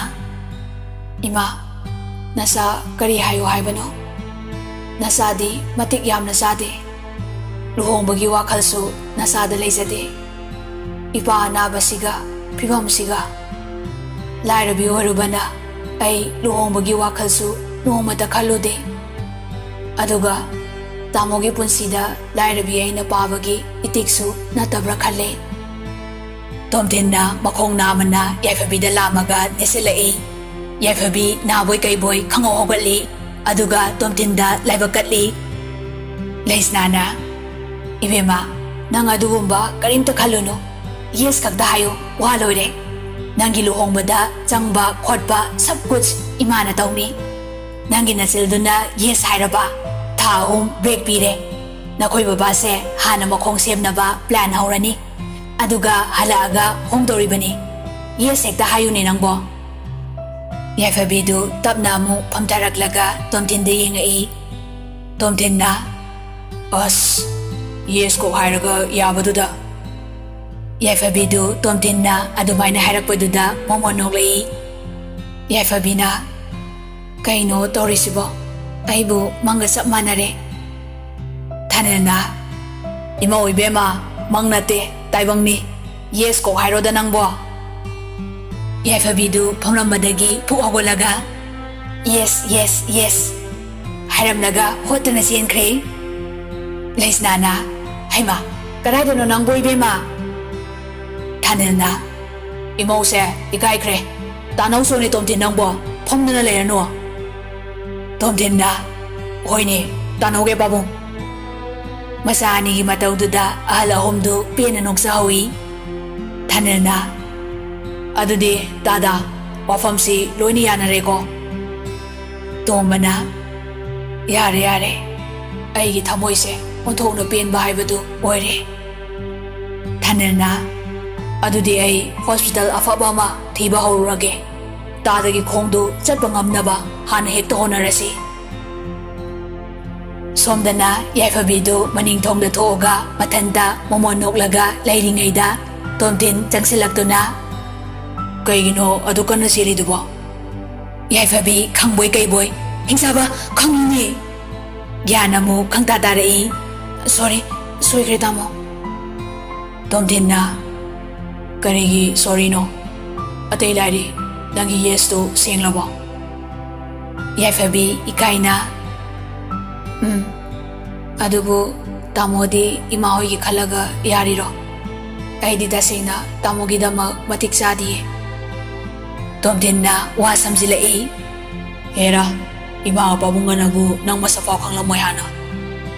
"ꯏꯃꯥ, ꯅꯆꯥ ꯀꯔꯤ ꯍꯥꯏꯌꯨ ꯍꯥꯏꯕꯅꯣ? ꯅꯆꯥꯗꯤ ꯃꯇꯤꯛ ꯌꯥꯝꯅ ꯆꯥꯗꯦ꯫ ꯂꯨꯍꯣꯡꯕꯒꯤ ꯋꯥꯈꯜꯁꯨ ꯅꯆꯥꯗ ꯂꯩꯖꯗꯦ꯫ ꯏꯄꯥ ꯑꯅꯥꯕꯁꯤꯒ ꯐꯤꯕꯝꯁꯤꯒ ꯂꯥꯏꯔꯕꯤ ꯑꯣꯏꯔꯨꯕꯅ ꯑꯩ ꯂꯨꯍꯣꯡꯕꯒꯤ ꯋꯥꯈꯜꯁꯨ ꯅꯣꯡꯃꯇ ꯈꯜꯂꯨꯗꯦ꯫ ꯑꯗꯨꯒ ꯇꯥꯃꯣꯒꯤ ꯄꯨꯟꯁꯤꯗ ꯂꯥꯏꯔꯕꯤ ꯑꯩꯅ ꯄꯥꯕꯒꯤ ꯏꯇꯤꯛꯁꯨ ꯅꯠꯇꯕ꯭ꯔꯥ ꯈꯜꯂꯦ꯫" ꯇꯣꯝꯊꯤꯟꯅ ꯃꯈꯣꯡ ꯅꯥꯝꯃꯅ ꯌꯥꯏꯐꯕꯤꯗ ꯂꯥꯝꯃꯒ ꯅꯦꯠꯁꯤꯜꯂꯛꯏ꯫ ꯌꯥꯏꯐꯕꯤ ꯅꯥꯕꯣꯏ ꯀꯩꯕꯣꯏ ꯈꯪꯍꯧ ꯍꯧꯒꯠꯂꯤ, ꯑꯗꯨꯒ ꯇꯣꯝꯊꯤꯟꯗ ꯂꯥꯏꯕꯛ ꯀꯠꯂꯤ꯫ ꯂꯩꯁꯅꯥꯅ, "ꯏꯕꯦꯝꯃ, ꯅꯪ ꯑꯗꯨꯒꯨꯝꯕ ꯀꯔꯤꯝꯇ ꯈꯜꯂꯨꯅꯨ꯫ Yes ꯈꯛꯇ ꯍꯥꯏꯌꯨ, ꯋꯥ ꯂꯣꯏꯔꯦ꯫ ꯅꯪꯒꯤ ꯂꯨꯍꯣꯡꯕꯗ ꯆꯪꯕ ꯈꯣꯠꯄ ꯁꯕ ꯀꯨꯆ ꯏꯃꯥꯅ ꯇꯧꯅꯤ꯫ ꯅꯪꯒꯤ ꯅꯆꯤꯜꯗꯨꯅ yes ꯍꯥꯏꯔꯕ, ꯊꯥ ꯑꯍꯨꯝ break ꯄꯤꯔꯦ꯫ ꯅꯈꯣꯏ ꯕꯕꯥꯁꯦ ꯍꯥꯟꯅ ꯃꯈꯣꯡ ꯁꯦꯝꯅꯕ plan ꯍꯧꯔꯅꯤ꯫ ꯑꯗꯨꯒ ꯍꯜꯂꯛꯑꯒ ꯍꯣꯡꯗꯧꯔꯤꯕꯅꯤ꯫ Yes ꯍꯦꯛꯇ ꯍꯥꯏꯌꯨꯅꯦ ꯅꯪꯕꯣ꯫" ꯌꯥꯏꯐꯕꯤꯗꯨ ꯇꯞꯅ ꯑꯃꯨꯛ ꯐꯝꯊꯔꯛꯂꯒ ꯇꯣꯝꯊꯤꯟꯗ ꯌꯦꯡꯉꯛꯏ꯫ ꯇꯣꯝꯊꯤꯟꯅ, "ꯑꯁ, yes ꯀꯣꯛ ꯍꯥꯏꯔꯒ ꯌꯥꯕꯗꯨꯗ꯫" ꯌꯥꯏꯐꯕꯤꯗꯨ ꯇꯣꯝꯊꯤꯟꯅ ꯑꯗꯨꯃꯥꯏꯅ ꯍꯥꯏꯔꯛꯄꯗꯨꯗ ꯃꯣꯃꯣꯟ ꯅꯣꯛꯂꯛꯏ꯫ ꯌꯥꯏꯐꯕꯤꯅ, "ꯀꯩꯅꯣ ꯇꯧꯔꯤꯁꯤꯕꯣ? ꯑꯩꯕꯨ ꯃꯪꯒ ꯆꯞ ꯃꯥꯟꯅꯔꯦ꯫" ꯊꯥꯅꯤꯜꯅ, "ꯏꯃꯧ ꯏꯕꯦꯝꯃ, ꯃꯪ ꯅꯠꯇꯦ, ꯇꯥꯏꯕꯪꯅꯤ꯫ ꯌꯦꯁ ꯀꯣꯛ ꯍꯥꯏꯔꯣꯗ ꯅꯪꯕꯣ꯫" ꯌꯥꯏꯐꯕꯤꯗꯨ ꯐꯝꯂꯝꯕꯗꯒꯤ ꯐꯨꯛ ꯍꯧꯒꯠꯂꯒ, "ꯌꯦꯁ, ꯌꯦꯁ, ꯌꯦꯁ" ꯍꯥꯏꯔꯝꯂꯒ ꯍꯣꯠꯇꯅ ꯆꯦꯟꯈ꯭ꯔꯦ꯫ ꯂꯩꯁꯅꯥꯅ, "ꯍꯩꯃꯥ, ꯀꯗꯥꯏꯗꯅꯣ ꯅꯪꯕꯨ ꯏꯕꯦꯝꯃ?" ꯊꯥꯅꯤꯜꯅ, "ꯏꯃꯧꯁꯦ ꯏꯀꯥꯏꯈ꯭ꯔꯦ꯫ ꯇꯥꯅꯧ ꯁꯣꯅꯦ ꯇꯣꯝꯊꯤꯟ ꯅꯪꯕꯣ, ꯐꯝꯗꯨꯅ ꯂꯩꯔꯅꯨ꯫" ꯇꯣꯝꯊꯤꯟꯅ, "ꯍꯣꯏꯅꯦ, ꯇꯥꯅꯧꯒꯦ ꯄꯥꯕꯨꯡ꯫" ꯃꯆꯥ ꯑꯅꯤꯒꯤ ꯃꯇꯧꯗꯨꯗ ꯑꯍꯜ ꯑꯍꯨꯝꯗꯨ ꯄꯦꯟꯅ ꯅꯣꯛꯆꯍꯧꯏ꯫ ꯊꯥꯅꯤꯜꯅ, "ꯑꯗꯨꯗꯤ ꯇꯥꯗ, ꯋꯥꯐꯝꯁꯤ ꯂꯣꯏꯅ ꯌꯥꯅꯔꯦꯀꯣ?" ꯇꯣꯝꯕꯅ, "ꯌꯥꯔꯦ, ꯌꯥꯔꯦ, ꯑꯩꯒꯤ ꯊꯃꯣꯏꯁꯦ ꯑꯣꯟꯊꯣꯛꯅ ꯄꯦꯟꯕ ꯍꯥꯏꯕꯗꯨ ꯑꯣꯏꯔꯦ꯫" ꯊꯥꯅꯤꯜꯅ, "ꯑꯗꯨꯗꯤ ꯑꯩ ꯍꯣꯁꯄꯤꯇꯥꯜ ꯑꯐꯕ ꯑꯃ ꯊꯤꯕ ꯍꯧꯔꯨꯔꯒꯦ꯫ ꯇꯥꯗꯒꯤ ꯈꯣꯡꯗꯨ ꯆꯠꯄ ꯉꯝꯅꯕ ꯍꯥꯟꯅ ꯍꯦꯛꯇ ꯍꯣꯠꯅꯔꯁꯤ꯫" ꯁꯣꯝꯗꯅ ꯌꯥꯏꯐꯕꯤꯗꯨ ꯃꯅꯤꯡ ꯊꯣꯡꯗ ꯊꯣꯛꯑꯒ ꯃꯊꯟꯇ ꯃꯣꯃꯣꯟ ꯅꯣꯛꯂꯒ ꯂꯩꯔꯤꯉꯩꯗ ꯇꯣꯝꯊꯤꯟ ꯆꯪꯁꯤꯜꯂꯛꯇꯨꯅ, "ꯀꯩꯒꯤꯅꯣ ꯑꯗꯨ ꯀꯟꯅ ꯆꯦꯜꯂꯤꯗꯨꯕꯣ?" ꯌꯥꯏꯐꯕꯤ ꯈꯪꯕꯣꯏ ꯀꯩꯕꯣꯏ, "ꯍꯤꯡꯆꯥꯕ, ꯈꯪꯉꯤꯅꯦ꯫" ꯒ꯭ꯌꯥꯟ ꯑꯃꯨꯛ ꯈꯪꯇꯥ ꯇꯥꯔꯛꯏ꯫ "ꯁꯣꯔꯤ, ꯁꯣꯏꯈ꯭ꯔꯦ ꯇꯥꯃꯣ꯫" ꯇꯣꯝꯊꯤꯟꯅ, "ꯀꯔꯤꯒꯤ ꯁꯣꯔꯤꯅꯣ? ꯑꯇꯩ ꯂꯥꯏꯔꯤ, ꯅꯪꯒꯤ ꯌꯦꯁꯇꯨ ꯁꯦꯡꯂꯕꯣ?" ꯌꯥꯏꯐꯕꯤ ꯏꯀꯥꯏꯅ, "ꯎꯝ, ꯑꯗꯨꯕꯨ ꯇꯥꯃꯣꯗꯤ ꯏꯃꯥ ꯍꯣꯏꯒꯤ ꯈꯜꯂꯒ ꯌꯥꯔꯤꯔꯣ? ꯑꯩꯗꯤ ꯇꯁꯦꯡꯅ ꯇꯥꯃꯣꯒꯤꯗꯃꯛ ꯃꯇꯤꯛ ꯆꯥꯗꯤꯌꯦ꯫" ꯇꯣꯝꯊꯤꯟꯅ ꯋꯥ ꯁꯝꯖꯤꯜꯂꯛꯏ꯫ "ꯍꯦꯔꯥ, ꯏꯃꯥ ꯄꯥꯕꯨꯡꯒꯅꯕꯨ ꯅꯪ ꯃꯁꯛ ꯐꯥꯎ ꯈꯪꯂꯝꯃꯣꯏ ꯍꯥꯟꯅ꯫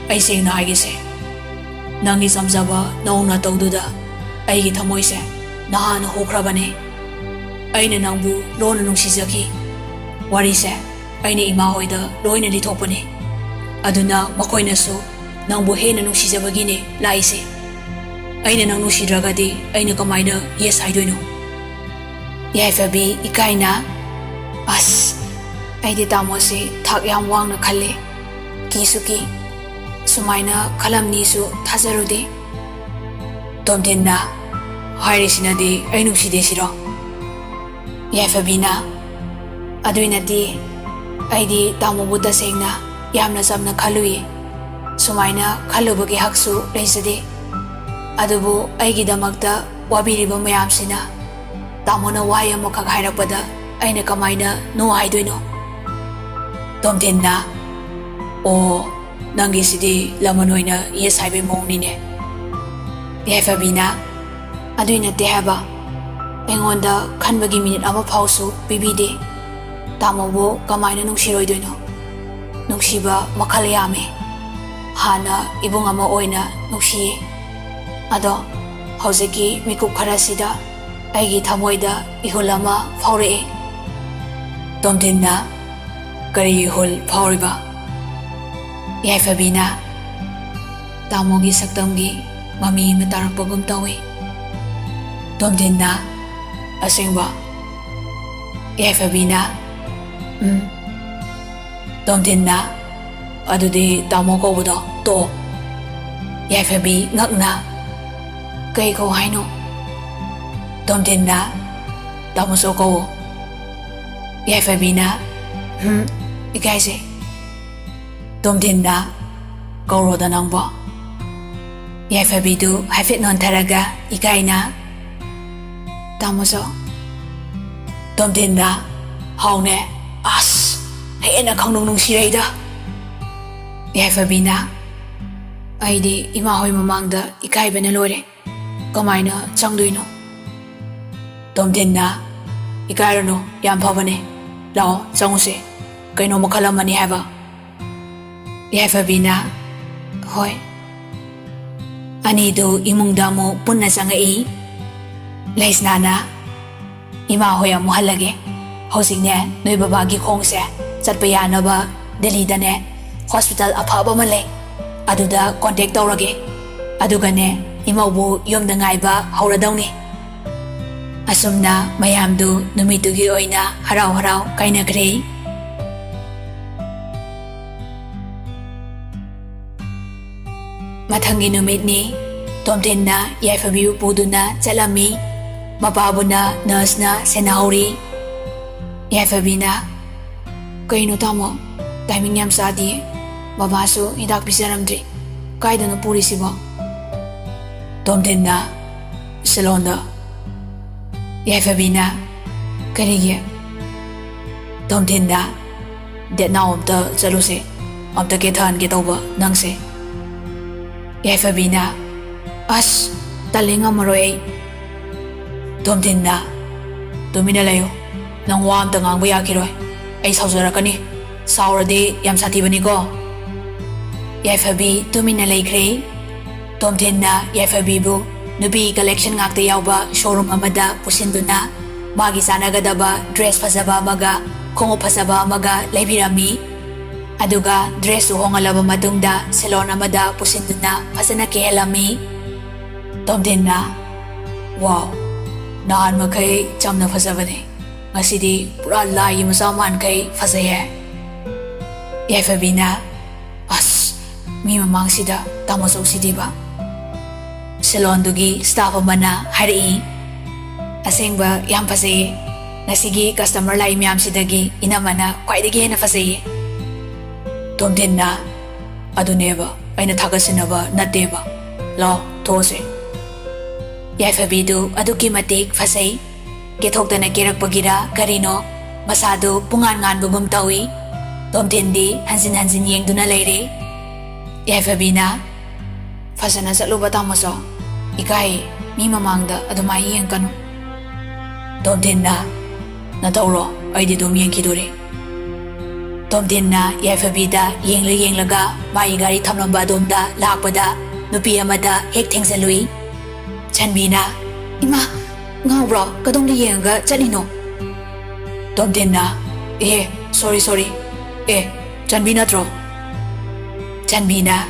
ꯑꯩ ꯁꯦꯡꯅ ꯍꯥꯏꯒꯦꯁꯦ, ꯅꯪꯒꯤ ꯆꯝꯖꯕ ꯅꯧꯅ ꯇꯧꯗꯨꯗ ꯑꯩꯒꯤ ꯊꯃꯣꯏꯁꯦ ꯅꯍꯥꯟꯅ ꯍꯨꯈ꯭ꯔꯕꯅꯦ꯫ ꯑꯩꯅ ꯅꯪꯕꯨ ꯂꯣꯟꯅ ꯅꯨꯡꯁꯤꯖꯈꯤ꯫ ꯋꯥꯔꯤꯁꯦ ꯑꯩꯅ ꯏꯃꯥ ꯍꯣꯏꯗ ꯂꯣꯏꯅ ꯂꯤꯊꯣꯛꯄꯅꯦ꯫ ꯑꯗꯨꯅ ꯃꯈꯣꯏꯅꯁꯨ ꯅꯪꯕꯨ ꯍꯦꯟꯅ ꯅꯨꯡꯁꯤꯖꯕꯒꯤꯅꯦ ꯂꯥꯛꯏꯁꯦ꯫ ꯑꯩꯅ ꯅꯪ ꯅꯨꯡꯁꯤꯗ꯭ꯔꯒꯗꯤ ꯑꯩꯅ ꯀꯃꯥꯏꯅ ꯌꯦꯁ ꯍꯥꯏꯗꯣꯏꯅꯣ?" ꯌꯥꯏꯐꯕꯤ ꯏꯀꯥꯏꯅ, "ꯑꯁ, ꯑꯩꯗꯤ ꯇꯥꯃꯣꯁꯦ ꯊꯥꯛ ꯌꯥꯝ ꯋꯥꯡꯅ ꯈꯜꯂꯦ꯫ ꯀꯤꯁꯨ ꯀꯤ꯫ ꯁꯨꯃꯥꯏꯅ ꯈꯜꯂꯝꯅꯤꯁꯨ ꯊꯥꯖꯔꯨꯗꯦ꯫" ꯇꯣꯝꯊꯤꯟꯅ, ꯍꯥꯏꯔꯤꯁꯤꯅꯗꯤ ꯑꯩ ꯅꯨꯡꯁꯤꯗꯦ ꯁꯤꯔꯣ? ꯌꯥꯏꯐꯕꯤꯅ, ꯑꯗꯨꯏ ꯅꯠꯇꯦ, ꯑꯩꯗꯤ ꯇꯥꯃꯣꯕꯨ ꯇꯁꯦꯡꯅ ꯌꯥꯝꯅ ꯆꯝꯅ ꯈꯜꯂꯨꯏ꯫ ꯁꯨꯃꯥꯏꯅ ꯈꯜꯂꯨꯕꯒꯤ ꯍꯛꯁꯨ ꯂꯩꯖꯗꯦ꯫ ꯑꯗꯨꯕꯨ ꯑꯩꯒꯤꯗꯃꯛꯇ ꯋꯥꯕꯤꯔꯤꯕ ꯃꯌꯥꯝꯁꯤꯅ ꯇꯥꯃꯣꯅ ꯋꯥꯍꯩ ꯑꯃꯈꯛ ꯍꯥꯏꯔꯛꯄꯗ ꯑꯩꯅ ꯀꯃꯥꯏꯅ "no" ꯍꯥꯏꯗꯣꯏꯅꯣ? ꯇꯣꯝꯊꯤꯟꯅ, "ꯑꯣ, ꯅꯪꯒꯤꯁꯤꯗꯤ ꯂꯃꯟ ꯑꯣꯏꯅ yes ꯍꯥꯏꯕꯩ ꯃꯑꯣꯡꯅꯤꯅꯦ꯫" ꯌꯥꯏꯐꯕꯤꯅ, "ꯑꯗꯨꯏ ꯅꯠꯇꯦ ꯍꯥꯏꯕ, ꯑꯩꯉꯣꯟꯗ ꯈꯟꯕꯒꯤ ꯃꯤꯅꯤꯠ ꯑꯃ ꯐꯥꯎꯁꯨ ꯄꯤꯕꯤꯗꯦ꯫ ꯇꯥꯃꯣꯕꯨ ꯀꯃꯥꯏꯅ ꯅꯨꯡꯁꯤꯔꯣꯏꯗꯣꯏꯅꯣ? ꯅꯨꯡꯁꯤꯕ ꯃꯈꯜ ꯌꯥꯝꯃꯤ꯫ ꯍꯥꯟꯅ ꯏꯕꯨꯡ ꯑꯃ ꯑꯣꯏꯅ ꯅꯨꯡꯁꯤꯌꯦ꯫ ꯑꯗꯣ ꯍꯧꯖꯤꯛꯀꯤ ꯃꯤꯀꯨꯞ ꯈꯔꯁꯤꯗ ꯑꯩꯒꯤ ꯊꯃꯣꯏꯗ ꯏꯍꯨꯜ ꯑꯃ ꯐꯥꯎꯔꯛꯑꯦ꯫" ꯇꯣꯝꯊꯤꯟꯅ, "ꯀꯔꯤ ꯏꯍꯨꯜ ꯐꯥꯎꯔꯤꯕ?" ꯌꯥꯏꯐꯕꯤꯅ, "ꯇꯥꯃꯣꯒꯤ ꯁꯛꯇꯝꯒꯤ ꯃꯃꯤ ꯑꯃ ꯇꯥꯔꯛꯄꯒꯨꯝ ꯇꯧꯏ꯫" ꯇꯣꯝꯊꯤꯟꯅ, "ꯑꯁꯦꯡꯕ?" ꯌꯥꯏꯐꯕꯤꯅ, "ꯎꯝ꯫" ꯇꯣꯝꯊꯤꯟꯅ, "ꯑꯗꯨꯗꯤ ꯇꯥꯃꯣ ꯀꯧꯕꯗꯣ ꯇꯣꯛꯑꯣ꯫" ꯌꯥꯏꯐꯕꯤ ꯉꯛꯅ, "ꯀꯩ ꯀꯧ ꯍꯥꯏꯅꯣ?" ꯇꯣꯝꯊꯤꯟꯅ, "ꯇꯥꯃꯣ ꯆꯧ ꯀꯧꯑꯣ꯫" ꯌꯥꯏꯐꯕꯤꯅ, "ꯍꯝ, ꯏꯀꯥꯏꯖꯩ꯫" ꯇꯣꯝꯊꯤꯟꯅ, "ꯀꯧꯔꯣꯗ ꯅꯪꯕꯣ꯫" ꯌꯥꯏꯐꯕꯤꯗꯨ ꯍꯥꯏꯐꯦꯠ ꯅꯣꯟꯊꯔꯒ ꯏꯀꯥꯏꯅ, "ꯇꯥꯃꯣ ꯆꯧ꯫" ꯇꯣꯝꯊꯤꯟꯅ, "ꯍꯥꯎꯅꯦ, ꯑꯁ, ꯍꯦꯟꯅ ꯈꯪꯅꯨꯡ ꯅꯨꯡꯁꯤꯔꯩꯗ꯫" ꯌꯥꯏꯐꯕꯤꯅ, "ꯑꯩꯗꯤ ꯏꯃꯥ ꯍꯣꯏ ꯃꯃꯥꯡꯗ ꯏꯀꯥꯏꯕꯅ ꯂꯣꯏꯔꯦ, ꯀꯃꯥꯏꯅ ꯆꯪꯗꯣꯏꯅꯣ?" ꯇꯣꯝꯊꯤꯟꯅ, "ꯏꯀꯥꯏꯔꯨꯅꯨ, ꯌꯥꯝ ꯐꯕꯅꯦ, ꯂꯥꯛꯑꯣ ꯆꯪꯉꯨꯁꯦ, ꯀꯩꯅꯣ ꯃꯈꯜ ꯑꯃꯅꯤ ꯍꯥꯏꯕ꯫" ꯌꯥꯏꯐꯕꯤꯅ, "ꯍꯣꯏ꯫" ꯑꯅꯤꯗꯨ ꯏꯃꯨꯡꯗ ꯑꯃꯨꯛ ꯄꯨꯟꯅ ꯆꯪꯉꯛꯏ꯫ ꯂꯩꯁꯅꯥꯅ, "ꯏꯃꯥ ꯍꯣꯏ ꯑꯃꯨꯛ ꯍꯜꯂꯒꯦ꯫ ꯍꯧꯖꯤꯛꯅꯦ, ꯅꯣꯏ ꯕꯕꯥꯒꯤ ꯈꯣꯡꯁꯦ ꯆꯠꯄ ꯌꯥꯅꯕ ꯗꯦꯜꯂꯤꯗꯅꯦ ꯍꯣꯁꯄꯤꯇꯥꯜ ꯑꯐꯕ ꯑꯃ ꯂꯩ, ꯑꯗꯨꯗ ꯀꯣꯟꯇꯦꯛ ꯇꯧꯔꯒꯦ꯫ ꯑꯗꯨꯒꯅꯦ, ꯏꯃꯧꯕꯨ ꯌꯨꯝꯗ ꯉꯥꯏꯕ ꯍꯧꯔꯗꯧꯅꯤ꯫" ꯑꯁꯨꯝꯅ ꯃꯌꯥꯝꯗꯨ ꯅꯨꯃꯤꯠꯇꯨꯒꯤ ꯑꯣꯏꯅ ꯍꯔꯥꯎ ꯍꯔꯥꯎ ꯀꯥꯏꯅꯈ꯭ꯔꯦ꯫ ꯃꯊꯪꯒꯤ ꯅꯨꯃꯤꯠꯅꯤ꯫ ꯇꯣꯝꯊꯤꯟꯅ ꯌꯥꯏꯐꯕꯤꯕꯨ ꯄꯨꯗꯨꯅ ꯆꯠꯂꯝꯃꯤ꯫ ꯃꯄꯥꯕꯨꯅ ꯅꯔꯁꯅ ꯁꯦꯟꯅꯍꯧꯔꯤ꯫ ꯌꯥꯏꯐꯕꯤꯅ, "ꯀꯩꯅꯣ ꯇꯥꯃꯣ, ꯇꯥꯏꯃꯤꯡ ꯌꯥꯝ ꯆꯥꯗꯤꯌꯦ꯫ ꯕꯕꯥꯁꯨ ꯍꯤꯗꯥꯛ ꯄꯤꯖꯔꯝꯗ꯭ꯔꯤ꯫ ꯀꯥꯏꯗꯅꯣ ꯄꯨꯔꯤꯁꯤꯕꯣ?" ꯇꯣꯝꯊꯤꯟꯅ, "ꯁꯤꯂꯣꯡꯗ꯫" ꯌꯥꯏꯐꯕꯤꯅ, "ꯀꯔꯤꯒꯤ?" ꯇꯣꯝꯊꯤꯟꯅ, "ꯗꯦꯠ ꯅꯥꯎ ꯑꯝꯇ ꯆꯠꯂꯨꯁꯦ꯫ ꯑꯝꯇ ꯀꯦꯊꯍꯟꯒꯦ ꯇꯧꯕ ꯅꯪꯁꯦ꯫" ꯌꯥꯏꯐꯕꯤꯅ, "ꯑꯁ, ꯇꯜꯂꯦ, ꯉꯝꯃꯔꯣꯏ ꯑꯩ꯫" ꯇꯣꯝꯊꯤꯟꯅ, "ꯇꯨꯃꯤꯟꯅ ꯂꯩꯌꯨ꯫ ꯅꯪ ꯋꯥ ꯑꯝꯇ ꯉꯥꯡꯕ ꯌꯥꯈꯤꯔꯣꯏ꯫ ꯑꯩ ꯁꯥꯎꯖꯔꯛꯀꯅꯤ꯫ ꯁꯥꯎꯔꯗꯤ ꯌꯥꯝ ꯁꯥꯊꯤꯕꯅꯤꯀꯣ꯫" ꯌꯥꯏꯐꯕꯤ ꯇꯨꯃꯤꯟꯅ ꯂꯩꯈ꯭ꯔꯦ꯫ ꯇꯣꯝꯊꯤꯟꯅ ꯌꯥꯏꯐꯕꯤꯕꯨ ꯅꯨꯄꯤ ꯀꯂꯦꯛꯁꯟ ꯉꯥꯛꯇ ꯌꯥꯎꯕ ꯁꯣꯔꯨꯝ ꯑꯃꯗ ꯄꯨꯁꯤꯟꯗꯨꯅ ꯃꯥꯒꯤ ꯆꯥꯟꯅꯒꯗꯕ ꯗ꯭ꯔꯦꯁ ꯐꯖꯕ ꯑꯃꯒ ꯈꯣꯡꯎꯞ ꯐꯖꯕ ꯑꯃꯒ ꯂꯩꯕꯤꯔꯝꯃꯤ꯫ ꯑꯗꯨꯒ ꯗ꯭ꯔꯦꯁꯇꯨ ꯍꯣꯡꯍꯜꯂꯕ ꯃꯇꯨꯡꯗ ꯁꯦꯂꯣꯟ ꯑꯃꯗ ꯄꯨꯁꯤꯟꯗꯨꯅ ꯐꯖꯅ ꯀꯦꯍꯜꯂꯝꯃꯤ꯫ ꯇꯣꯝꯊꯤꯟꯅ, "ꯋꯥꯎ, ꯅꯍꯥꯟ ꯃꯈꯩ ꯆꯝꯅ ꯐꯖꯕꯅꯤ, ꯉꯁꯤꯗꯤ ꯄꯨꯔꯥ ꯂꯥꯏꯒꯤ ꯃꯆꯥ ꯃꯥꯟꯈꯩ ꯐꯖꯩꯍꯦ꯫" ꯌꯥꯏꯐꯕꯤꯅ, "ꯑꯁ, ꯃꯤ ꯃꯃꯥꯡꯁꯤꯗ ꯇꯥꯃꯣ ꯆꯧꯁꯤꯗꯤꯕ꯫" ꯁꯦꯂꯣꯟꯗꯨꯒꯤ ꯁ꯭ꯇꯥꯐ ꯑꯃꯅ ꯍꯥꯏꯔꯛꯏ, "ꯑꯁꯦꯡꯕ ꯌꯥꯝ ꯐꯖꯩꯌꯦ꯫ ꯉꯁꯤꯒꯤ ꯀꯁꯇꯃꯔ ꯂꯥꯛꯏ ꯃꯌꯥꯝꯁꯤꯗꯒꯤ ꯏꯅꯝꯃꯅ ꯈ꯭ꯋꯥꯏꯗꯒꯤ ꯍꯦꯟꯅ ꯐꯖꯩꯌꯦ꯫" ꯇꯣꯝꯊꯤꯟꯅ, "ꯑꯗꯨꯅꯦꯕ ꯑꯩꯅ ꯊꯥꯒꯠꯁꯤꯟꯅꯕ ꯅꯠꯇꯦꯕ꯫ ꯂꯥꯎ, ꯊꯣꯛꯑꯁꯦ꯫" ꯌꯥꯏꯐꯕꯤꯗꯨ ꯑꯗꯨꯛꯀꯤ ꯃꯇꯤꯛ ꯐꯖꯩ꯫ ꯀꯦꯊꯣꯛꯇꯅ ꯀꯦꯔꯛꯄꯒꯤꯔ ꯀꯔꯤꯅꯣ, ꯃꯁꯥꯗꯨ ꯄꯨꯡꯉꯥꯟ ꯉꯥꯟꯕꯒꯨꯝ ꯇꯧꯏ꯫ ꯇꯣꯝꯊꯤꯟꯗꯤ ꯍꯟꯖꯤꯟ ꯍꯟꯖꯤꯟ ꯌꯦꯡꯗꯨꯅ ꯂꯩꯔꯦ꯫ ꯌꯥꯏꯐꯕꯤꯅ, "ꯐꯖꯅ ꯆꯠꯂꯨꯕ ꯇꯥꯃꯣꯆꯧ꯫ ꯏꯀꯥꯏ, ꯃꯤ ꯃꯃꯥꯡꯗ ꯑꯗꯨꯃꯥꯏ ꯌꯦꯡꯀꯅꯨ꯫" ꯇꯣꯝꯊꯤꯟꯅ, "ꯅꯊꯧꯔꯣ, ꯑꯩꯗꯤ ꯑꯗꯨꯝ ꯌꯦꯡꯈꯤꯗꯣꯔꯤ꯫" ꯇꯣꯝꯊꯤꯟꯅ ꯌꯥꯏꯐꯕꯤꯗ ꯌꯦꯡꯂ ꯌꯦꯡꯂꯒ ꯃꯥꯒꯤ ꯒꯥꯔꯤ ꯊꯝꯂꯝꯕ ꯑꯗꯣꯝꯗ ꯂꯥꯛꯄꯗ ꯅꯨꯄꯤ ꯑꯃꯗ ꯍꯦꯛ ꯊꯦꯡꯖꯜꯂꯨꯏ꯫ ꯆꯟꯕꯤꯅ, "ꯏꯃꯥ, ꯉꯥꯎꯕ꯭ꯔꯣ? ꯀꯗꯣꯝꯗ ꯌꯦꯡꯉꯒ ꯆꯠꯂꯤꯅꯣ?" ꯇꯣꯝꯊꯤꯟꯅ, "ꯑꯦ, ꯁꯣꯔꯤ, ꯁꯣꯔꯤ꯫ ꯑꯦ, ꯆꯟꯕꯤ ꯅꯠꯇ꯭ꯔꯣ?" ꯆꯟꯕꯤꯅ,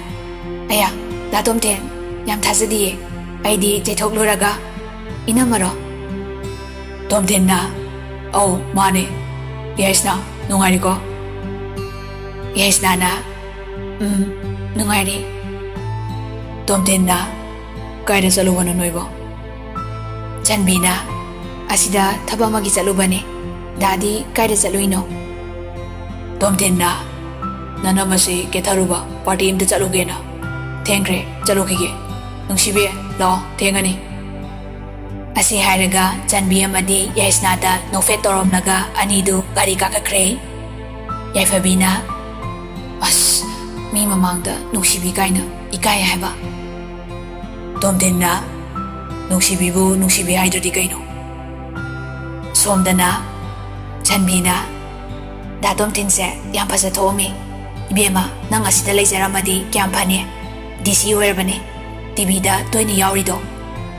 "ꯑꯌꯥ, ꯗꯥ ꯇꯣꯝꯊꯤꯟ, ꯌꯥꯝ ꯊꯥꯖꯗꯤꯌꯦ꯫ ꯑꯩꯗꯤ ꯆꯦꯊꯣꯛꯂꯨꯔꯒ, ꯏꯅꯝꯃꯔꯣ?" ꯇꯣꯝꯊꯤꯟꯅ, "ꯑꯧ, ꯃꯥꯅꯦ꯫ ꯌꯥꯏꯁꯅꯥ, ꯅꯨꯡꯉꯥꯏꯔꯤꯀꯣ?" ꯌꯥꯏꯁꯅꯥꯅ, "ꯎꯝ, ꯅꯨꯡꯉꯥꯏꯔꯤ꯫" ꯇꯣꯝꯊꯤꯟꯅ, ꯀꯥꯏꯗ ꯆꯠꯂꯨꯕꯅꯣ ꯅꯣꯏꯕꯣ? ꯆꯟꯕꯤꯅ, "ꯑꯁꯤꯗ ꯊꯕꯛ ꯑꯃꯒꯤ ꯆꯠꯂꯨꯕꯅꯦ꯫ ꯗꯥꯗꯤ ꯀꯥꯏꯗ ꯆꯠꯂꯨꯏꯅꯣ?" ꯇꯣꯝꯊꯤꯟꯅ, "ꯅꯅꯝ ꯑꯁꯤ ꯀꯦꯊꯔꯨꯕ ꯄꯥꯔꯇꯤ ꯑꯝꯇ ꯆꯠꯂꯨꯒꯦꯅ꯫ ꯊꯦꯡꯈ꯭ꯔꯦ, ꯆꯠꯂꯨꯈꯤꯒꯦ꯫ ꯅꯨꯡꯁꯤꯕꯤ, ꯂꯥꯛꯑꯣ, ꯊꯦꯡꯉꯅꯤ꯫" ꯑꯁꯤ ꯍꯥꯏꯔꯒ ꯆꯟꯕꯤ ꯑꯃꯗꯤ ꯌꯥꯏꯁꯅꯥꯗ ꯅꯣꯛꯐꯦꯠ ꯇꯧꯔꯝꯂꯒ ꯑꯅꯤꯗꯨ ꯒꯥꯔꯤ ꯀꯥꯈꯠꯈ꯭ꯔꯦ꯫ ꯌꯥꯏꯐꯕꯤꯅ, "ꯑꯁ, ꯃꯤ ꯃꯃꯥꯡꯗ ꯅꯨꯡꯁꯤꯕꯤ ꯀꯥꯏꯅ ꯏꯀꯥꯏ ꯍꯥꯏꯕ꯫" ꯇꯣꯝꯊꯤꯟꯅ, "ꯅꯨꯡꯁꯤꯕꯤꯕꯨ ꯅꯨꯡꯁꯤꯕꯤ ꯍꯥꯏꯗ꯭ꯔꯗꯤ ꯀꯩꯅꯣ?" ꯁꯣꯝꯗꯅ ꯆꯟꯕꯤꯅ, "ꯗꯥ ꯇꯣꯝꯊꯤꯟꯁꯦ ꯌꯥꯝ ꯐꯖ ꯊꯣꯛꯑꯝꯃꯤ꯫ ꯏꯕꯦꯝꯃ, ꯅꯪ ꯑꯁꯤꯗ ꯂꯩꯖꯔꯝꯃꯗꯤ ꯀꯌꯥꯝ ꯐꯅꯤ꯫ ꯗꯤ ꯁꯤ ꯑꯣꯏꯔꯕꯅꯤ꯫ ꯇꯤ ꯚꯤꯗ ꯇꯣꯏꯅ ꯌꯥꯎꯔꯤꯗꯣ꯫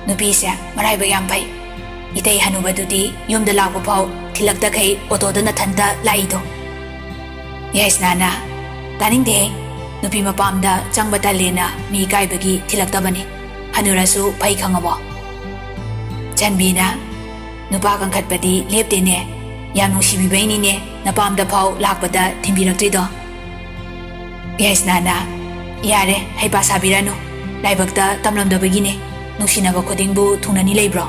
ꯅꯨꯄꯤꯁꯦ ꯃꯔꯥꯏꯕꯛ ꯌꯥꯝ ꯐꯩ꯫ ꯏꯇꯩ ꯍꯅꯨꯕꯗꯨꯗꯤ ꯌꯨꯝꯗ ꯂꯥꯛꯄ ꯐꯥꯎ ꯊꯤꯜꯂꯛꯇꯈꯩ ꯑꯣꯇꯣꯗ ꯅꯊꯟꯇ ꯂꯥꯛꯏꯗꯣ꯫" ꯌꯥꯏꯁꯅꯥꯅ, "ꯇꯥꯅꯤꯡꯗꯦꯍꯦ꯫ ꯅꯨꯄꯤ ꯃꯄꯥꯝꯗ ꯆꯪꯕ ꯇꯜꯂꯦꯅ ꯃꯤ ꯏꯀꯥꯏꯕꯒꯤ ꯊꯤꯜꯂꯛꯇꯕꯅꯤ꯫ ꯍꯅꯨꯔꯁꯨ ꯐꯩ ꯈꯪꯉꯕꯣ?" ꯆꯟꯕꯤꯅ, "ꯅꯨꯄꯥ ꯀꯟꯈꯠꯄꯗꯤ ꯂꯦꯞꯇꯦꯅꯦ꯫ ꯌꯥꯝ ꯅꯨꯡꯁꯤꯕꯤꯕꯩꯅꯤꯅꯦ ꯅꯄꯥꯝꯗ ꯐꯥꯎ ꯂꯥꯛꯄꯗ ꯊꯤꯟꯕꯤꯔꯛꯇ꯭ꯔꯤꯗꯣ꯫" ꯌꯥꯏꯁꯅꯥꯅ, "ꯌꯥꯔꯦ, ꯍꯩꯄꯥ ꯁꯥꯕꯤꯔꯅꯨ꯫ ꯂꯥꯏꯕꯛꯇ ꯇꯝꯂꯝꯗꯕꯒꯤꯅꯦ꯫ ꯅꯨꯡꯁꯤꯅꯕ ꯈꯨꯗꯤꯡꯕꯨ ꯊꯨꯡꯅꯅꯤ ꯂꯩꯕ꯭ꯔꯣ?"